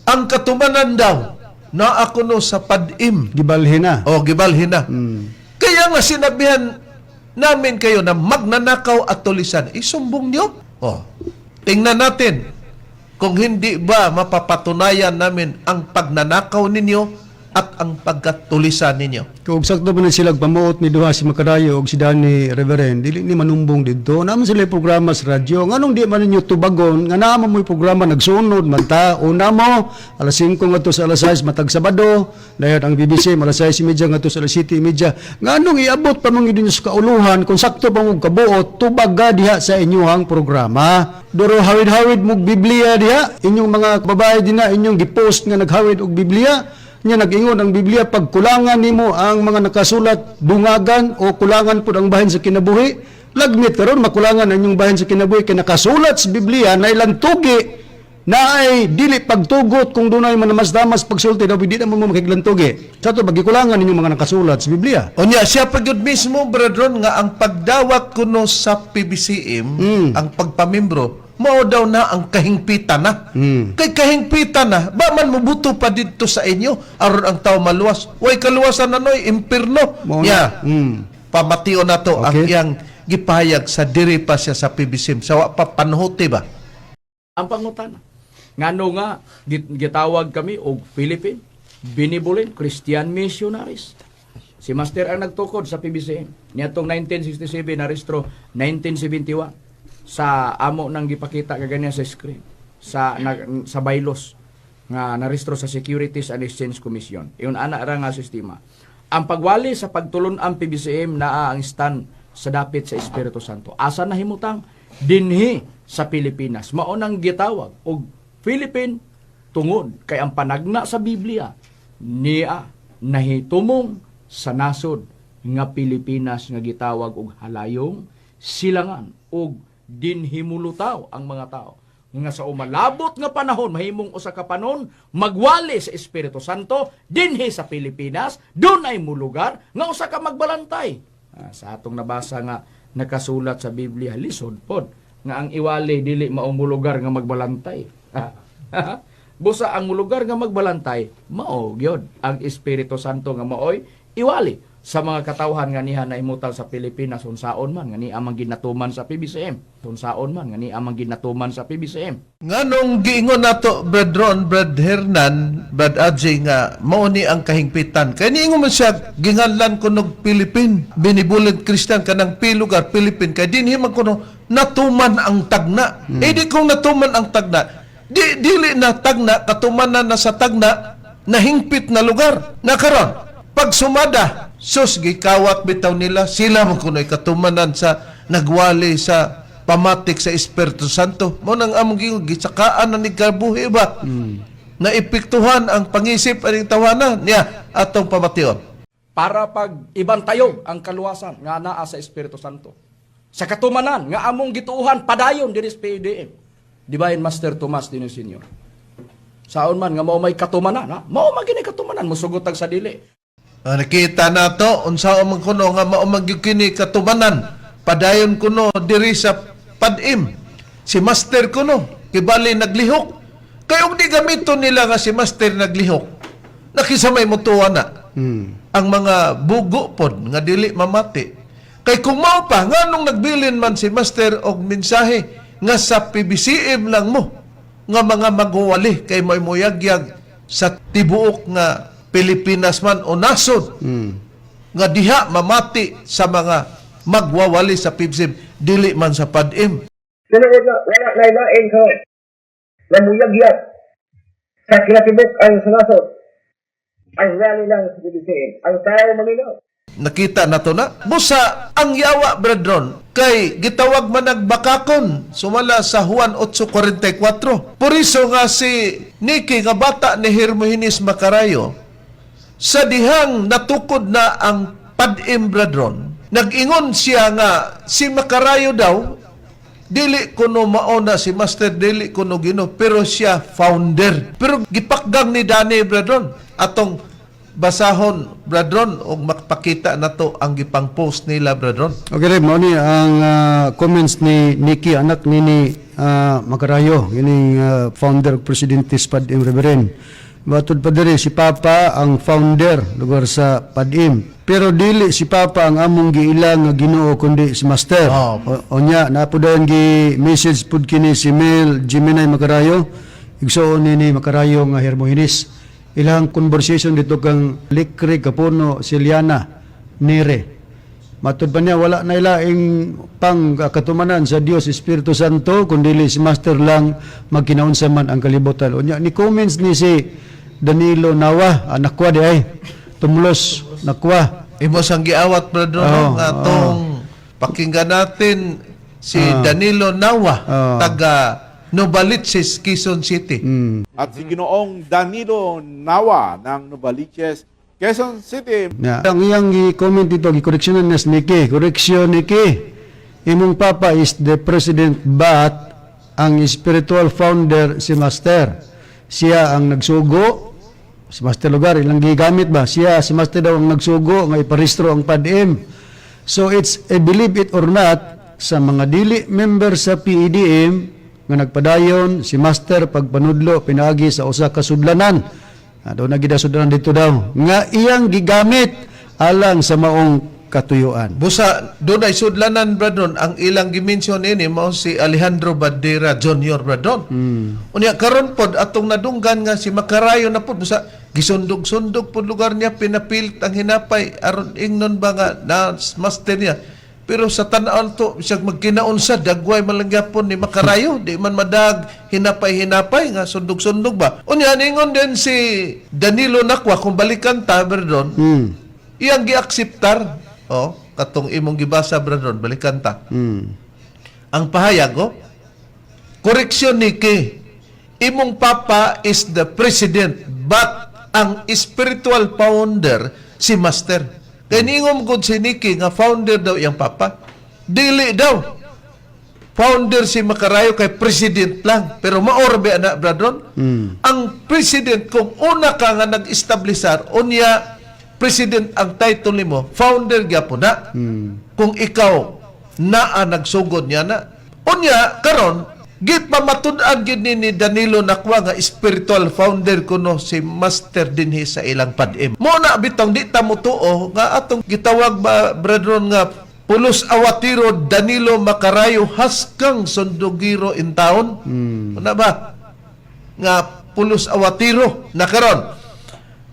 Ang katumanan daw na ako no sa PADEM. Gibalhin na. O gibalhin na. Kaya nga sinabihan namin kayo na magnanakaw at tulisan. Isumbong niyo. O, tingnan natin kung hindi ba mapapatunayan namin ang pagnanakaw ninyo at ang pagkatulisan ninyo. Kung sakto ba na sila pamuot ni duha si Makarayo og si Danny Reverend, dili ni manumbong didto. Naman sila yung programa sa radyo. Nganong di man ninyo tubagon nga naa man mo'y programa, nagsunod man ta? Una mo alas 5 ngadto sa alas 6 matag Sabado, dayon ang BBC alas 6:30 ngadto sa alas 7:30. Nganong iabot pa man gyud ninyo sa kauluhan kung sakto pa mo kabuot, tubag ga diha sa inyuhang programa. Doro hawid-hawid mo Biblia diha, inyong mga babae dinha inyong gipost nga naghawid og Biblia. Nya nag-ingon ang Biblia, pagkulangan nimo ang mga nakasulat, dungagan o kulangan pud ang bahin sa kinabuhi. Lagmit karon makulangan ang inyong bahin sa kinabuhi kay nakasulat sa Biblia na ilang tugi na ay dili pagtugot kung dunay manamasdamas pagsulti daw di na mo makiglantugi. Sa to pagikulangan ninyong mga nakasulat sa Biblia. Unya siya pa gyud mismo, brethren, nga ang pagdawat kuno sa PBCM, ang pagpamimbro, mao daw na ang kahingpitan na. Kay kahingpitan na, ba man mubuto pa didto sa inyo aron ang tao maluwas. Way kaluwasan na noy, impirno. Mao na. Ya. Pamation nato ang iyang gipahayag sa diri pa siya sa PBCM. Sa wa pa panhuti ba? Ang pangutana. Ngano nga gitawag kami og Philippine Benevolent Christian Missionaries. Si Master ang nagtukod sa PBCM. Niadtong 1967 narehistro 1971 sa amo nang gipakita kaganiya sa screen sa na, sa bylaws nga narehistro sa Securities and Exchange Commission. Iyon ana ra nga sistema. Ang pagwali sa pagtulon ang PBCM naa ang stand sa dapit sa Espiritu Santo. Asa nahimutang? Dinhi sa Pilipinas. Mao nang gitawag og Philippine tungod kay ang panagna sa Biblia niya nahitumong sa nasod nga Pilipinas nga gitawag og halayong silangan og dinhimulutaw ang mga tao nga sa umalabot nga panahon mahimong usa ka panon magwali sa Espiritu Santo dinhi sa Pilipinas dunay mulugar nga usa ka magbalantay. Sa atong nabasa nga nakasulat sa Biblia, lisod pod nga ang iwali dili mao mulugar nga magbalantay. Busa ang mulugar nga magbalantay mao gyud ang Espiritu Santo nga maoy iwali sa mga katawhan nga niha nahimutang sa Pilipinas unsaon man nga niya man ginatuman sa PBCM, unsaon man nga niya man ginatuman sa PBCM. Nganong giingon nato, Brad Ron, Brad Hernan, Brad Adjay, nga mao ni ang kahingpitan. Kay niingon man siya ginganlan kunog Philippine Benevolent Christian kanang Pilugar Philippine kay dinhi man kuno natuman ang tagna. Eh di kung natuman ang tagna, di dili na tagna katumanan na sa tagna nahingpit na lugar. Na karon pag sumada, sus, gikawat bitaw nila sila man kuno'y katumanan sa nagwali sa pamatik sa Espiritu Santo. Mo nang among giingon, gisakaan na ni kabuhi ba? Naepektuhan ang pangisip aning tawana niya atong pamation. Para pag ibantayog ang kaluwasan nga naa sa Espiritu Santo. Sa katumanan nga among gituohan padayon diri sa PDM. Divine Master Tomas Dino Senior. Saon man nga mao may katumanan, ha? Mao man gini katumanan mosugot tag sa dili. Nakita na to unsa man kuno nga mao man gyud kini katumanan padayon kuno diri sa Padim si Master kuno kibali naglihok kay og di gamito nila nga si Master naglihok nakisa may mutuwa na ang mga bugo pod nga dili mamati kay kung mao pa nganong nagbilin man si Master og mensahe nga sa PBCM lang mo nga mga magwali kay may moyagyag sa tibuok nga Pilipinas man o nasod nga diha mamati sa mga magwawali sa PBCM dili man sa PADM. Tinuod na wala na lain karon nga muyagyag sa kinatibuk ang sanasod ang rally lang sa PBCM. Ang tao maminaw. Nakita na to na. Busa ang yawa, brethren, kay gitawag man nagbakakon sumala sa Juan 8:44. Puriso nga si Nikki nga bata ni Hermogenes Macarayo sa dihang natukod na ang padim, brethren, nag-ingon siya nga si Macarayo daw dili kuno mao na si Master, dili kuno Ginoo, pero siya founder. Pero gipakgang ni Danny, brethren. Atong basahon, brethren, og makapakita nato ang gipang post nila, brethren. Okay, Reb, mao ni ang comments ni Nikki, anak ni Macarayo, kining founder ug presidente sa PADM Reverend. Matod pa diri si Papa ang founder lugar sa PADM. Pero dili si Papa ang among giila nga Ginoo kundi si Master. Oh. Onya na po dayon gi message pud kini si Mel Gemini Macarayo. Igsuon ni Macarayo nga Hermogenes. Ilang conversation dito kang Likri Kapuno Siliana Nere. Matod pa niya, wala na ilaing pang katumanan sa Dios Espiritu Santo, kundi si Master lang magkinaunsa man ang kalibutan. Unya, ni comments ni si Danilo Nawa, anak kwa di ay, tumlos, nakwa. Imo sang giawat, brethren, Oo, no? Nga atong pakinggan natin si Danilo Nawa, taga Novaliches, Quezon City. At si Ginoong Danilo Nawa ng Novaliches, Quezon City. Ya. Ang iyang i-comment dito, gi-correctionan niya si Nikki. Correction, Nikki. Imong papa is the president, but ang spiritual founder si Master. Siya ang nagsugo, si Master lugar, ilang gigamit ba? Siya, si Master daw ang nagsugo nga iparehistro ang PADM. So it's a believe it or not, sa mga dili member sa PEDM nga nagpadayon si Master pagpanudlo pinaagi sa usa ka sudlanan. Ah, daw na sudlanan dito daw nga iyang gigamit alang sa maong katuyuan. Busa doon ay sudlanan, Bradon, ang ilang gimension ini mao si Alejandro Bandera Jr., Bradon. Unya karon pod atong nadunggan nga si Makarayo na pod, busa gisundog-sundog pod lugar niya, pinapilit ang hinapay aron ingnon ba nga na master niya. Pero sa tan-aw to, bisag magkinaunsa, dagway man lang gyapon ni Makarayo, di man madag hinapay-hinapay nga sundog-sundog ba. Unya ningon din si Danilo Nakwa, kung balikan ta, Bradon, iyang giakseptar, oh, katong imong gibasa, Bradon, balikan ta. Ang pahayag, oh, "Koreksyon Niki, imong papa is the president, but ang spiritual founder si Master." Kay niingon gud si Niki nga founder daw iyang papa. Dili daw. Founder si Makarayo kay president lang. Pero maor ba na, Bradon? Ang president, kung una ka nga nag-establisar, unya president ang title nimo, founder gyapon na. Kung ikaw naa nagsugod niya na. Unya karon gipamatud-an gid ni Danilo Nakwa nga spiritual founder kuno si Master dinhi sa ilang PADM. Mo na bitong di ta motuo nga atong gitawag ba, brethren, nga Pulos Awatiro Danilo Makarayo haskang sundogiro in town. Una ba? Nga Pulos Awatiro na karon.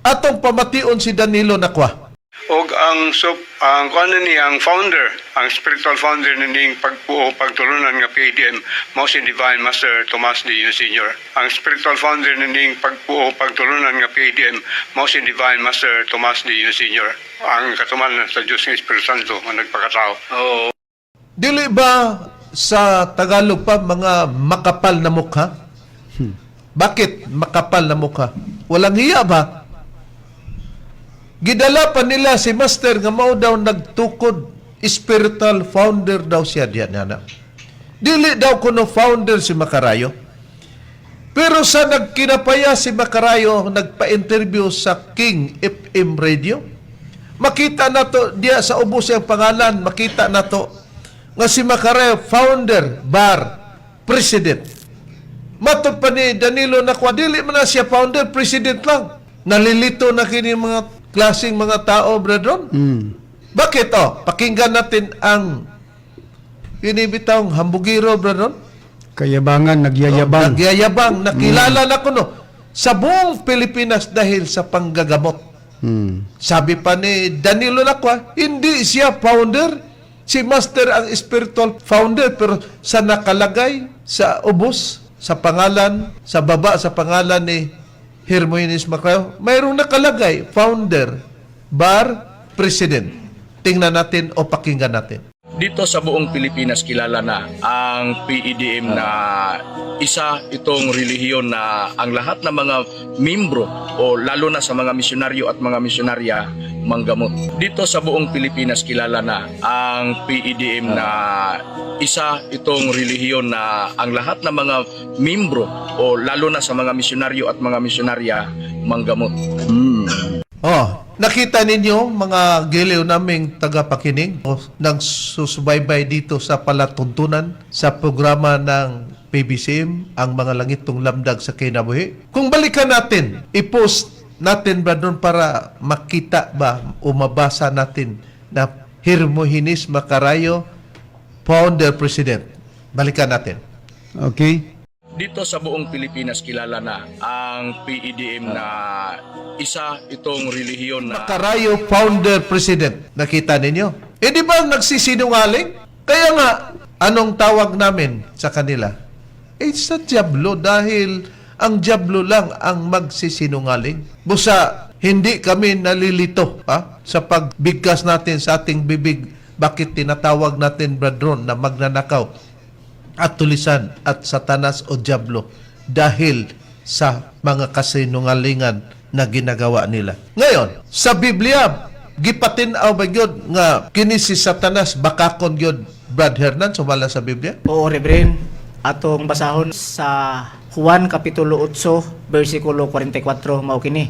Atong pamation si Danilo Nakwa. Og ang so ang kuan ni ang founder, ang spiritual founder nining pagpuo pagtulunan nga PADM mao si Divine Master Tomas D. Sr. Ang spiritual founder nining pagpuo pagtulunan nga PADM mao si Divine Master Tomas D. Sr. Ang katuman sa Dios nga Espiritu Santo nga nagpakatao. Oo. Dili ba sa Tagalog pa mga makapal na mukha? Bakit makapal na mukha? Walang hiya ba? Gidala pa nila si Master nga mao daw nagtukod, spiritual founder daw siya diyan na. Dili daw kuno founder si Makarayo. Pero sa nagkinapaya si Makarayo, nagpa-interview sa King FM Radio, makita na to diya sa ubos ang pangalan, makita na to nga si Makarayo founder bar president. Matod pa ni Danilo Nakwa, dili man na siya founder, president lang. Nalilito na kini mga klaseng mga tao, brethren. Bakit? Oh, pakinggan natin ang kini bitawng hambugiro, brethren. Kayabangan, nagyayabang. Oh, nagyayabang, nakilala na kuno sa buong Pilipinas dahil sa panggagamot. Sabi pa ni Danilo Nakwa, hindi siya founder. Si Master ang spiritual founder, pero sa nakalagay sa ubos, sa pangalan, sa baba sa pangalan ni Hermogenes Macrayo, mayroong nakalagay founder bar president. Tingnan natin o pakinggan natin. Dito sa buong Pilipinas, kilala na ang PEDM na isa itong relihiyon na ang lahat ng mga membro o lalo na sa mga misyonaryo at mga misyonarya manggamot. Dito sa buong Pilipinas, kilala na ang PEDM na isa itong relihiyon na ang lahat ng mga membro o lalo na sa mga misyonaryo at mga misyonarya manggamot. Oh, nakita ninyo, mga giliw naming tagapakinig o nagsusubaybay dito sa palatuntunan sa programa ng PBCM, ang mga langitong lamdag sa kinabuhi. Kung balikan natin, i-post natin ba doon para makita ba o mabasa natin na Hermogenes Macarayo, founder president. Balikan natin. Okay. Dito sa buong Pilipinas, kilala na ang PEDM na isa itong relihiyon na Macarayo founder president. Nakita ninyo? Eh di ba nagsisinungaling? Kaya nga, anong tawag namin sa kanila? Eh sa Diablo, dahil ang Diablo lang ang magsisinungaling. Busa, hindi kami nalilito ha, sa pagbigkas natin sa ating bibig. Bakit tinatawag natin, brethren, na magnanakaw at tulisan at satanas o Diablo? Dahil sa mga kasinungalingan na ginagawa nila. Ngayon, sa Biblia, gipatin-aw ba gyud nga kini si Satanas bakakon gyud? Brad Hernan, sumala sa Biblia? Oo, Reverend. Atong basahon sa Juan Kapitulo 8, versikulo 44, mao kini.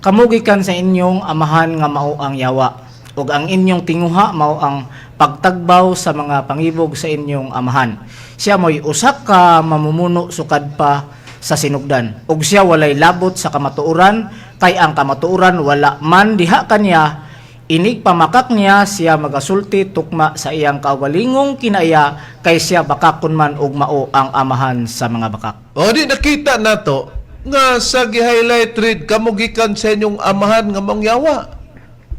Kamo gikan sa inyong amahan nga mao ang yawa, ug ang inyong tinguha mao ang pagtagbaw sa mga pangibog sa inyong amahan. Siya mo'y usa ka mamumuno sukad pa sa sinugdan. Ug siya walay labot sa kamatuoran, kay ang kamatuoran wala man diha kaniya. Inig pamakak niya siya magasulti tukma sa iyang kaugalingong kinaiya, kay siya bakakon man ug mao ang amahan sa mga bakak. O di nakita nato nga sa gi-highlight read kamo gikan sa inyong amahan nga mangyawa.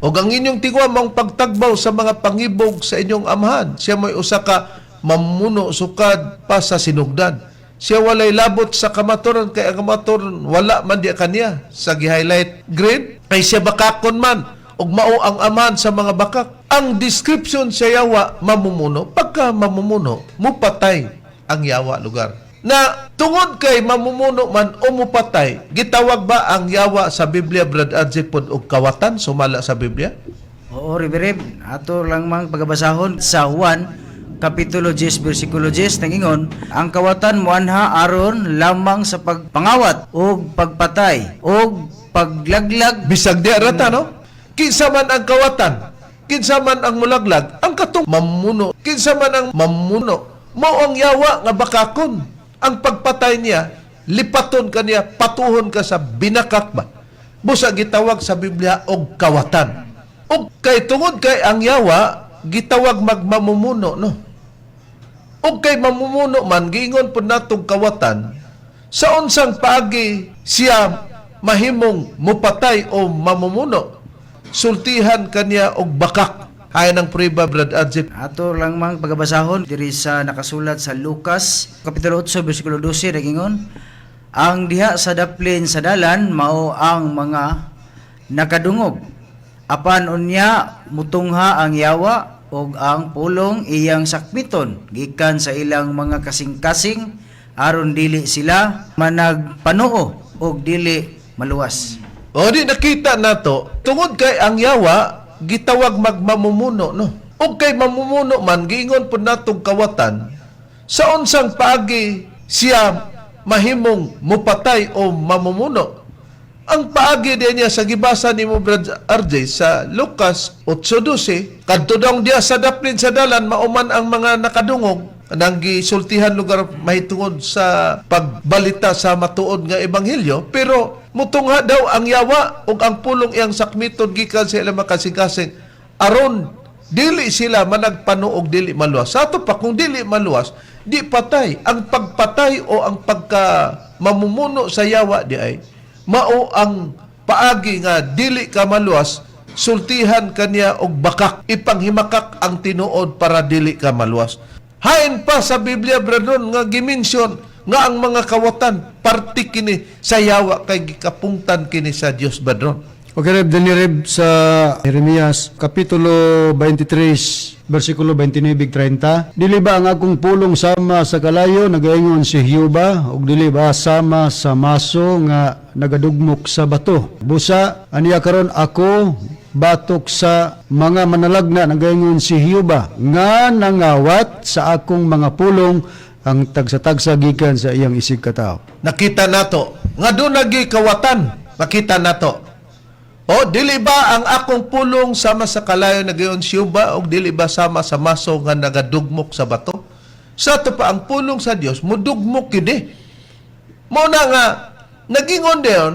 O ang inyong tigwa mong pagtagbaw sa mga pangibog sa inyong amahan. Siya mo'y usa ka mamuno sukad pa sa sinugdan. Siya walay labot sa kamaturan kay ang kamaturan wala man di kaniya sa gi-highlight grade kay siya bakakon man ug mao ang amahan sa mga bakak. Ang description sa yawa mamumuno, pagka mamumuno mupatay ang yawa lugar. Na tungod kay mamumuno man o mupatay, gitawag ba ang yawa sa Biblia, Brad RJ, pod og kawatan sumala sa Biblia? Oo, Reverend. Ato lang mang pagabasahon sa Juan Kapitulo 10, versikulo 10, nangingon, ang kawatan moanha aron lamang sa pagpangawat ug pagpatay ug paglaglag. Bisag di arata, no? Kinsa man ang kawatan, kinsa man ang mulaglag, ang katong mamuno, kinsa man ang mamuno, mao ang yawa nga bakakon. Ang pagpatay niya, lipaton ka niya, patuhon ka sa binakak ba. Busa gitawag sa Biblia og kawatan. Og kay tungod kay ang yawa, gitawag magmamumuno, no? Og kay mamumuno man, giingon po natong kawatan, sa unsang paagi siya mahimong mupatay o mamumuno, sultihan kaniya og bakak. Hay ng prueba, Brad Arjip. Ato lang mang pagabasahon diri sa nakasulat sa Lucas Kapitulo 8 bersikulo 12, nagingon, ang diha sa daplin sa dalan mao ang mga nakadungog, apan unya mutungha ang yawa ug ang pulong iyang sakmiton gikan sa ilang mga kasing-kasing aron dili sila managpanuo ug dili maluwas. O di nakita nato, tungod kay ang yawa, gitawag magmamumuno, no? Og kay mamumuno man, giingon po natong kawatan, sa unsang paagi siya mahimong mupatay o mamumuno. Ang paagi din niya sa gibasa ni mo, Brad RJ, sa Lucas 8:12, kadto daw diya sa daplin sa dalan mauman ang mga nakadungog nang gisultihan lugar mahitungod sa pagbalita sa matuod nga ebanghelyo, pero mutungha daw ang yawa ug ang pulong iyang sakmiton gikan sa ilang makasing-kasing aron dili sila managpanuog, dili maluwas. Sa ato pa, kung dili maluwas, di patay. Ang pagpatay o ang pagka mamumuno sa yawa di ay mao ang paagi nga dili ka maluwas, sultihan kaniya og bakak, ipanghimakak ang tinuod para dili ka maluwas. Hain pa sa Biblia, brethren, nga gimensyon nga ang mga kawatan parte kini sa yawa kay gikapungtan kini sa Dios, brethren. Okay, Reb, dinhi Reb sa Jeremias, Kapitulo 23, versikulo 29-30. Dili ba ang akong pulong sama sa kalayo, nagaingon si Hioba, ug dili ba sama sa maso nga nagadugmok sa bato? Busa, aniya karon ako batok sa mga manalagna, nagaingon si Hioba, nga nangawat sa akong mga pulong ang tagsa-tagsa gikan sa iyang isig katawo. Nakita nato nga doon nagi kawatan, makita nato. O dili ba ang akong pulong sama sa kalayo, nagayon si Yuba, og dili ba sama sa maso nga nagadugmok sa bato? Sa ato pa, ang pulong sa Dios mudugmok kini. Mo na nga nagingon diyon,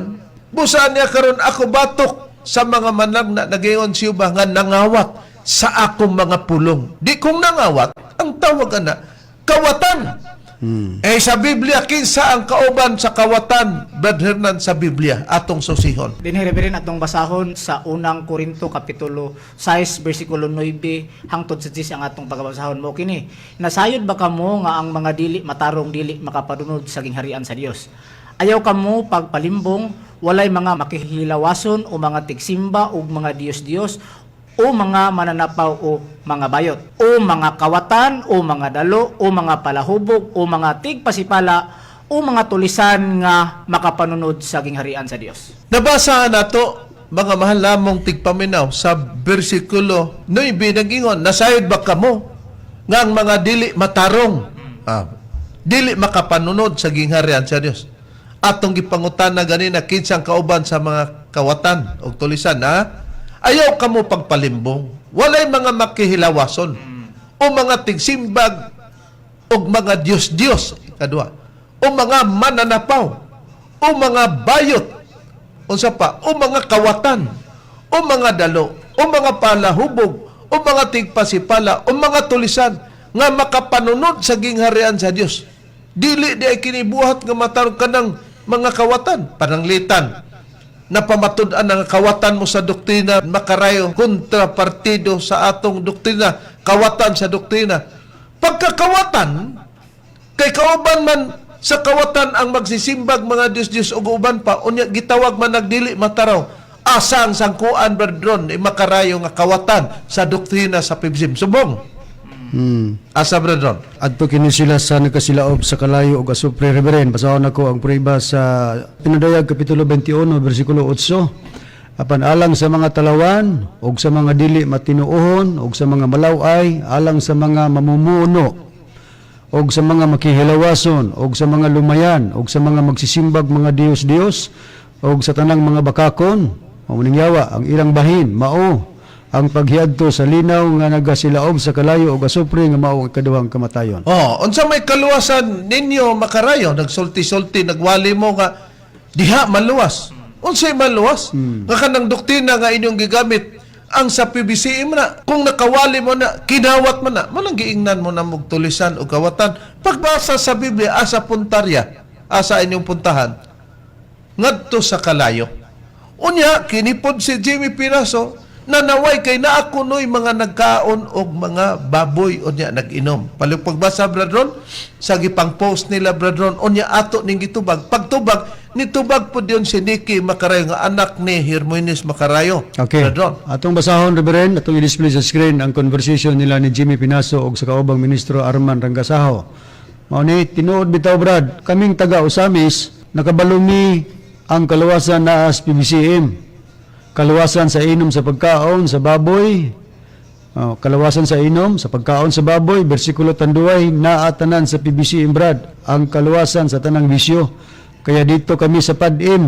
busa niya karon ako batok sa mga managna, nagayon si Yuba, nga nangawat sa akong mga pulong. Di kung nangawat, ang tawag ana kawatan. Eh sa Biblia, kinsa ang kauban sa kawatan, Brad Hernan, sa Biblia atong susihon? Dinhi, Reverend, atong basahon sa Unang Korinto Kapitulo 6 versikulo 9 hangtod sa 10 ang atong pagabasahon, mo kini. Nasayod ba kamo nga ang mga dili matarong dili makapadunod sa gingharian sa Dios? Ayaw kamo pagpalimbong, walay mga makihilawason o mga tigsimba o mga diyos-diyos o mga mananapaw o mga bayot o mga kawatan o mga dalo o mga palahubog o mga tigpasipala o mga tulisan nga makapanunod sa gingharian sa Dios. Nabasa nato, mga mahal lamong tigpaminaw, sa bersikulo 9, nagingon, nasayod ba kamo Nga ang mga dili matarong, dili makapanunod sa gingharian sa Dios. Atong gipangutana ganina kinsang kauban sa mga kawatan og tulisan, ha? Ayaw kamo pagpalimbong. Walay mga makihilawason o mga tigsimbag og mga Diyos-Diyos, ikadua, o mga mananapaw, o mga bayot, unsa pa, o mga kawatan, o mga dalo, o mga palahubog, o mga tigpasipala, o mga tulisan, nga makapanunod sa gingharian sa Dios. Dili di ay kinibuhat nga matarong kanang mga kawatan, pananglitan, na pamatud-an ang kawatan mo sa doktrina makarayo kontra partido sa atong doktrina, kawatan sa doktrina. Pagkakawatan, kay kauban man sa kawatan ang magsisimbag mga Diyos-Diyos ug uban pa, unya gitawag man nagdili mataraw. Asa ang sangkuan, brethren, makarayo nga kawatan sa doktrina sa PBSM subong? Asa, brethren? Adto kini sila sa nagkasilaob sa kalayo ug asupre, Reverend. Basahon nako ang prueba sa Pinadayag kapitulo 21 bersikulo 8. Apan alang sa mga talawan ug sa mga dili matinuohon ug sa mga malaway, alang sa mga mamumuno ug sa mga makihilawason ug sa mga lumayan ug sa mga magsisimbag mga diyos-diyos ug sa tanang mga bakakon, mao ning yawa ang ilang bahin, mao ang paghiadto sa linaw nga nagasilaob sa kalayo ug asupre, nga mao ang ikaduhang kamatayon. Oh, unsa may kaluwasan ninyo, makarayo? Nagsulti-sulti, nagwali mo nga diha maluwas. Unsay maluwas? Nga kanang doktrina nga inyong gigamit ang sa PBCM na kung nakawali mo na, kinawat mo na, manang giingnan mo na mog tulisan o kawatan. Pagbasa sa Biblia, asa puntarya, asa inyong puntahan? Ngadto sa kalayo. Unya, kinipod si Jimmy Pinaso na naway kay naa kuno'y mga nagkaon og mga baboy, unya nag-inom. Palihog pagbasa, brethren, sa gipang post nila, brethren, unya ato ning gitubag. Pagtubag, nitubag po diyon si Nikki Makarayo nga anak ni Hermoines Makarayo. Okay. Brethren. Atong basahon, Reverend, atong i-display sa screen ang conversation nila ni Jimmy Pinaso og sa kaubang ministro Arman Ranggasaho. Mao ni tinuod bitaw, Brad, kaming taga Osamis nakabalumi ang kaluwasan naa sa PBCM. Kaluwasan sa inom sa pagkaon sa baboy. Oh, kalawasan sa inom, sa pagkaon sa baboy, bersikulo Tanduay, naa tanan sa PBCM, Brad, ang kaluwasan sa tanang bisyo. Kaya dito kami sa PADM,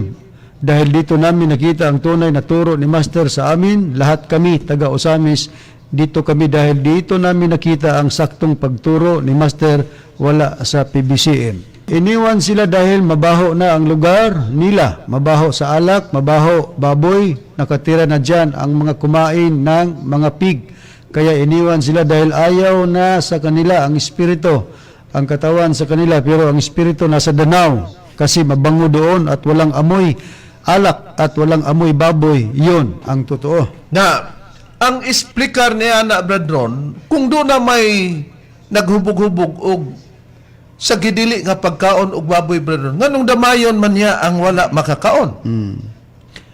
dahil dito namin nakita ang tunay na turo ni Master sa amin, lahat kami, taga Osamis, dito kami dahil dito namin nakita ang saktong pagturo ni Master, wala sa PBCM. Iniwan sila dahil mabaho na ang lugar nila. Mabaho sa alak, mabaho baboy, nakatira na dyan ang mga kumain ng mga pig. Kaya iniwan sila dahil ayaw na sa kanila ang espiritu, ang katawan sa kanila, pero ang espiritu nasa Danao kasi mabango doon at walang amoy alak at walang amoy baboy. Yun ang totoo. Na ang explicar niya na, brethren, kung doon na may naghubog-hubog og sa gidili nga pagkaon og baboy, brethren, nganong damayon man niya ang wala makakaon?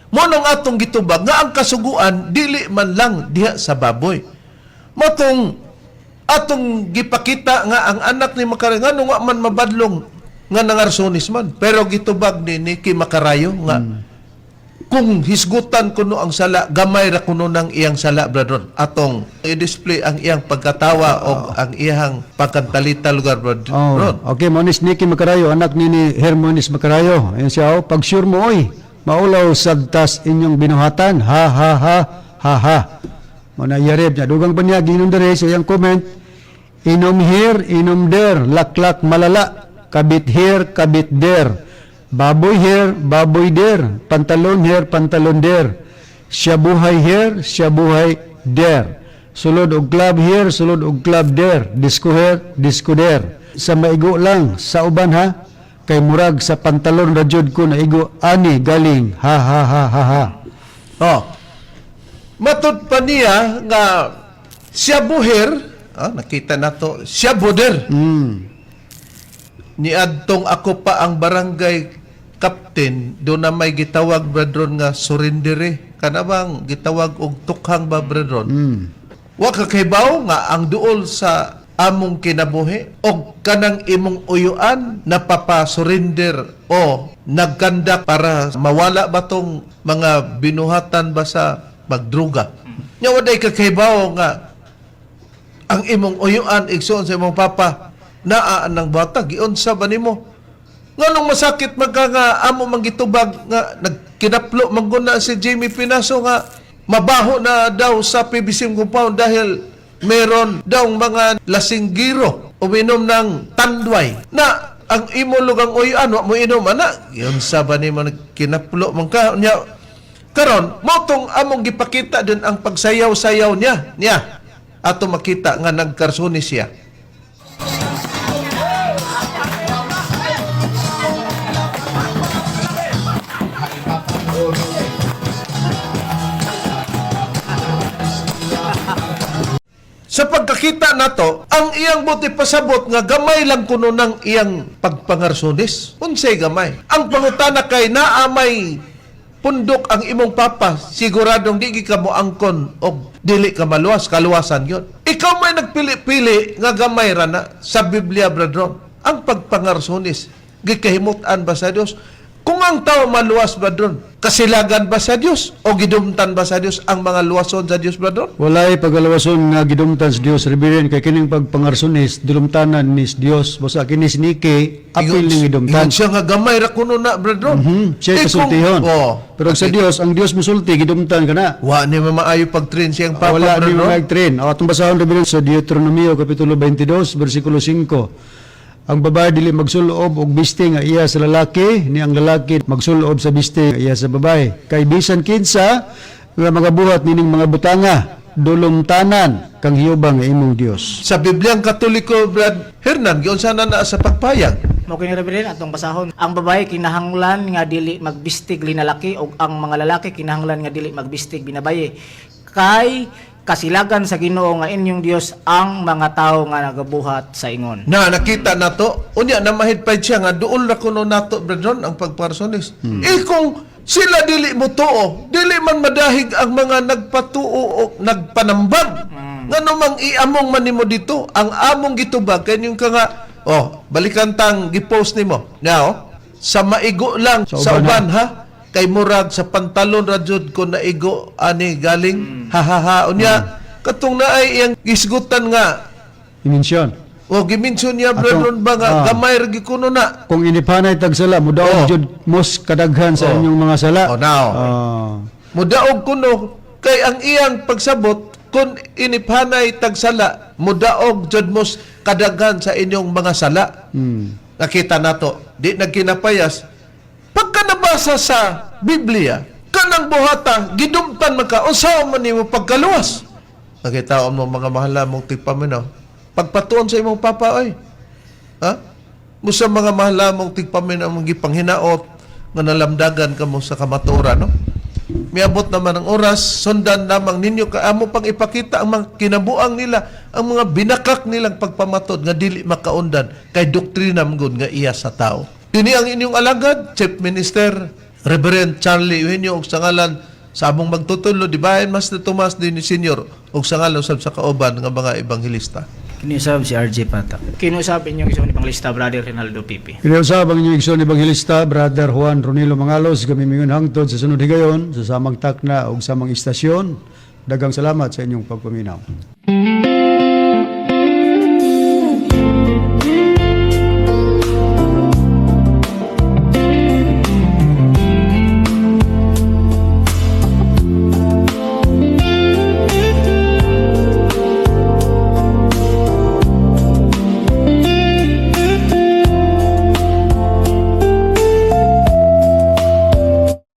Mo nang atong gitubag nga ang kasuguan dili man lang diha sa baboy. Matong atong gipakita nga ang anak ni Makarayo, nganong wa man mabadlong nga nangarsonis man? Pero gitubag ni Nikki Makarayo nga kung hisgutan kuno ang sala, gamay ra kuno ng iyang sala, brethren. Atong i-display ang iyang pagkatawa o ang iyang pagkantalita lugar, brethren. Oh, okay, mo ni Nikki Macarayo, anak ni Hermonis Macarayo. Ayan siya, oh, pag sure mo, oy, maulaw sagtas inyong binuhatan. Ha, ha, ha, ha, ha. Mo na yareb niya. Dugang pa niya, ginom dere sa iyang comment, inom here, inom there, laklak malala, kabit here, kabit there. Baboy here, baboy there, pantalon here, pantalon there. Siya buhay here, siya buhay there. Sulod og club here, sulod og club there. Disco here, disco there. Sa maigo lang, sa uban ha. Kay murag sa pantalon ra jud ko naigo ani galing. Ha ha ha ha ha. Oh. Matud pa niya nga siya buher, nakita na to, siya buder. Niadtong ako pa ang barangay captain, do na may gitawag, brethren, nga surrendere. Kana bang gitawag og tukhang ba, brethren? Wa ka kahibaw nga ang duol sa among kinabuhi og kanang imong uyuan napapa-surrender o nagkanda para mawala ba tong mga binuhatan ba sa magdruga. Nya waday ka kahibaw nga Ang imong uyuan, igsoon sa imong papa, naa ang bata, giunsa ba nimo? Nganong masakit man ka nga amo man gitubag nga nagkinaplo man guna si Jamie Pinaso nga mabaho na daw sa PBCM compound dahil meron daw mga lasinggiro uminom ng Tanduay na ang imo lugang uyuan wa mo inom ana, giunsa ba nimo, nagkinaplo man ka nya? Karon mo tong among gipakita din ang pagsayaw-sayaw niya niya ato makita nga nagkarsuni siya. Sa pagkakita nato, ang iyang buti pasabot nga gamay lang kuno ng iyang pagpangarsunis. Unsay gamay? Ang pangutana kay naa may pundok ang imong papa, siguradong di ka mo angkon og dili ka maluwas, kaluwasan yon. Ikaw may nagpili-pili nga gamay ra na sa Biblia, brethren. Ang pagpangarsunis, gikahimut-an ba sa Dios? Kung ang tao maluwas, brethren, kasilagan ba sa Dios o gidumtan ba sa Dios ang mga luwason sa Dios, brethren? Walay pagalawason nga gidumtan sa Dios, Reverend, kay kining pagpangarsunis dulumtanan ni Dios, basta kini siniki apil ning gidumtan. Ingon siya nga gamay ra kuno na, brethren. Siya Eh, kung- kasultihon. Oh, Pero sa Dios, ang Dios musulti, gidumtan ka na. Wa ni maayo pag-train siyang papa, Wala ni brethren. mag-train. O, atong basahon, Reverend, sa Deuteronomio Kapitulo 22, versikulo 5. Ang babae dili magsulob og biste nga iya sa lalaki, ni ang lalaki magsulob sa biste nga iya sa babae. Kay bisan kinsa nga magabuhat nining mga butanga, dulumtanan kang hiyuba nga imong Dios. Sa Bibliang Katoliko, Brad Hernan, giunsa na na sa pagpayag. Mo kini, Reverend, atong basahon. Ang babae kinahanglan nga dili magbistig linalaki ug ang mga lalaki kinahanglan nga dili magbistig binabaye. Kay kasilagan sa Ginoo nga inyong Dios ang mga tawo nga nagabuhat sa ingon. Na nakita nato, unya na mahidpay siya nga duol ra kuno nato, brethren, ang pagparsonis. Eh kung sila dili mo tuo, dili man madahig ang mga nagpatuo o nagpanambag. Ngano mang iamong man nimo dito, ang among gitubag kay yung ka nga, oh, balikan tang gipost nimo. Now, sa maigo lang Sa sa uban, uban, ha, kay murag sa pantalon ra jud ko naigo ani galing, ha ha ha. Unya katong naay iyang gisgutan nga. Iminsyon. O giminson niya, brethren, ba nga gamay ra gyud kuno na. Kung inipanay tag sala, mudaog Oh. jud mos kadaghan sa Oh. inyong mga sala. Oh, now. Mudaog kuno kay ang iyang pagsabot kung iniphanay tagsala, mudaog jud mos kadaghan sa inyong mga sala. Nakita nato, di nagkinapayas. Pagka nabasa sa Biblia, kanang buhata gidumtan man ka, unsa man nimo pagkaluwas? Nakitaon mo, mga mahal mong tigpaminaw. Pagpatuon sa imong papa oy. Ha? Musa mga mahal mong tigpaminaw mong gipanghinaot nga nalamdagan kamo sa kamatuoran, no? Miabot naman ang oras, sundan lamang ninyo ka amo pang ipakita ang mga kinabuang nila, ang mga binakak nilang pagpamatod nga dili makaundan kay doktrina man gud nga iya sa tao. Kini ang inyong alagad, Chief Minister Reverend Charlie Eugenio, og sa ngalan sa among magtutulo, di ba, Master Tomas din Senior, og sa ngalan usab sa kauban nga mga ebanghelista. Kini usab si RJ Patak. Kinusab inyong igsoon Evangelista Brother Rinaldo Pipi. Kinausab ang inyong igsoon Ebanghilista, Brother Juan Ronilo Mangalos, kami mingon hangtod sa sunod higayon, sa samang takna ug samang istasyon. Daghang salamat sa inyong pagpaminaw.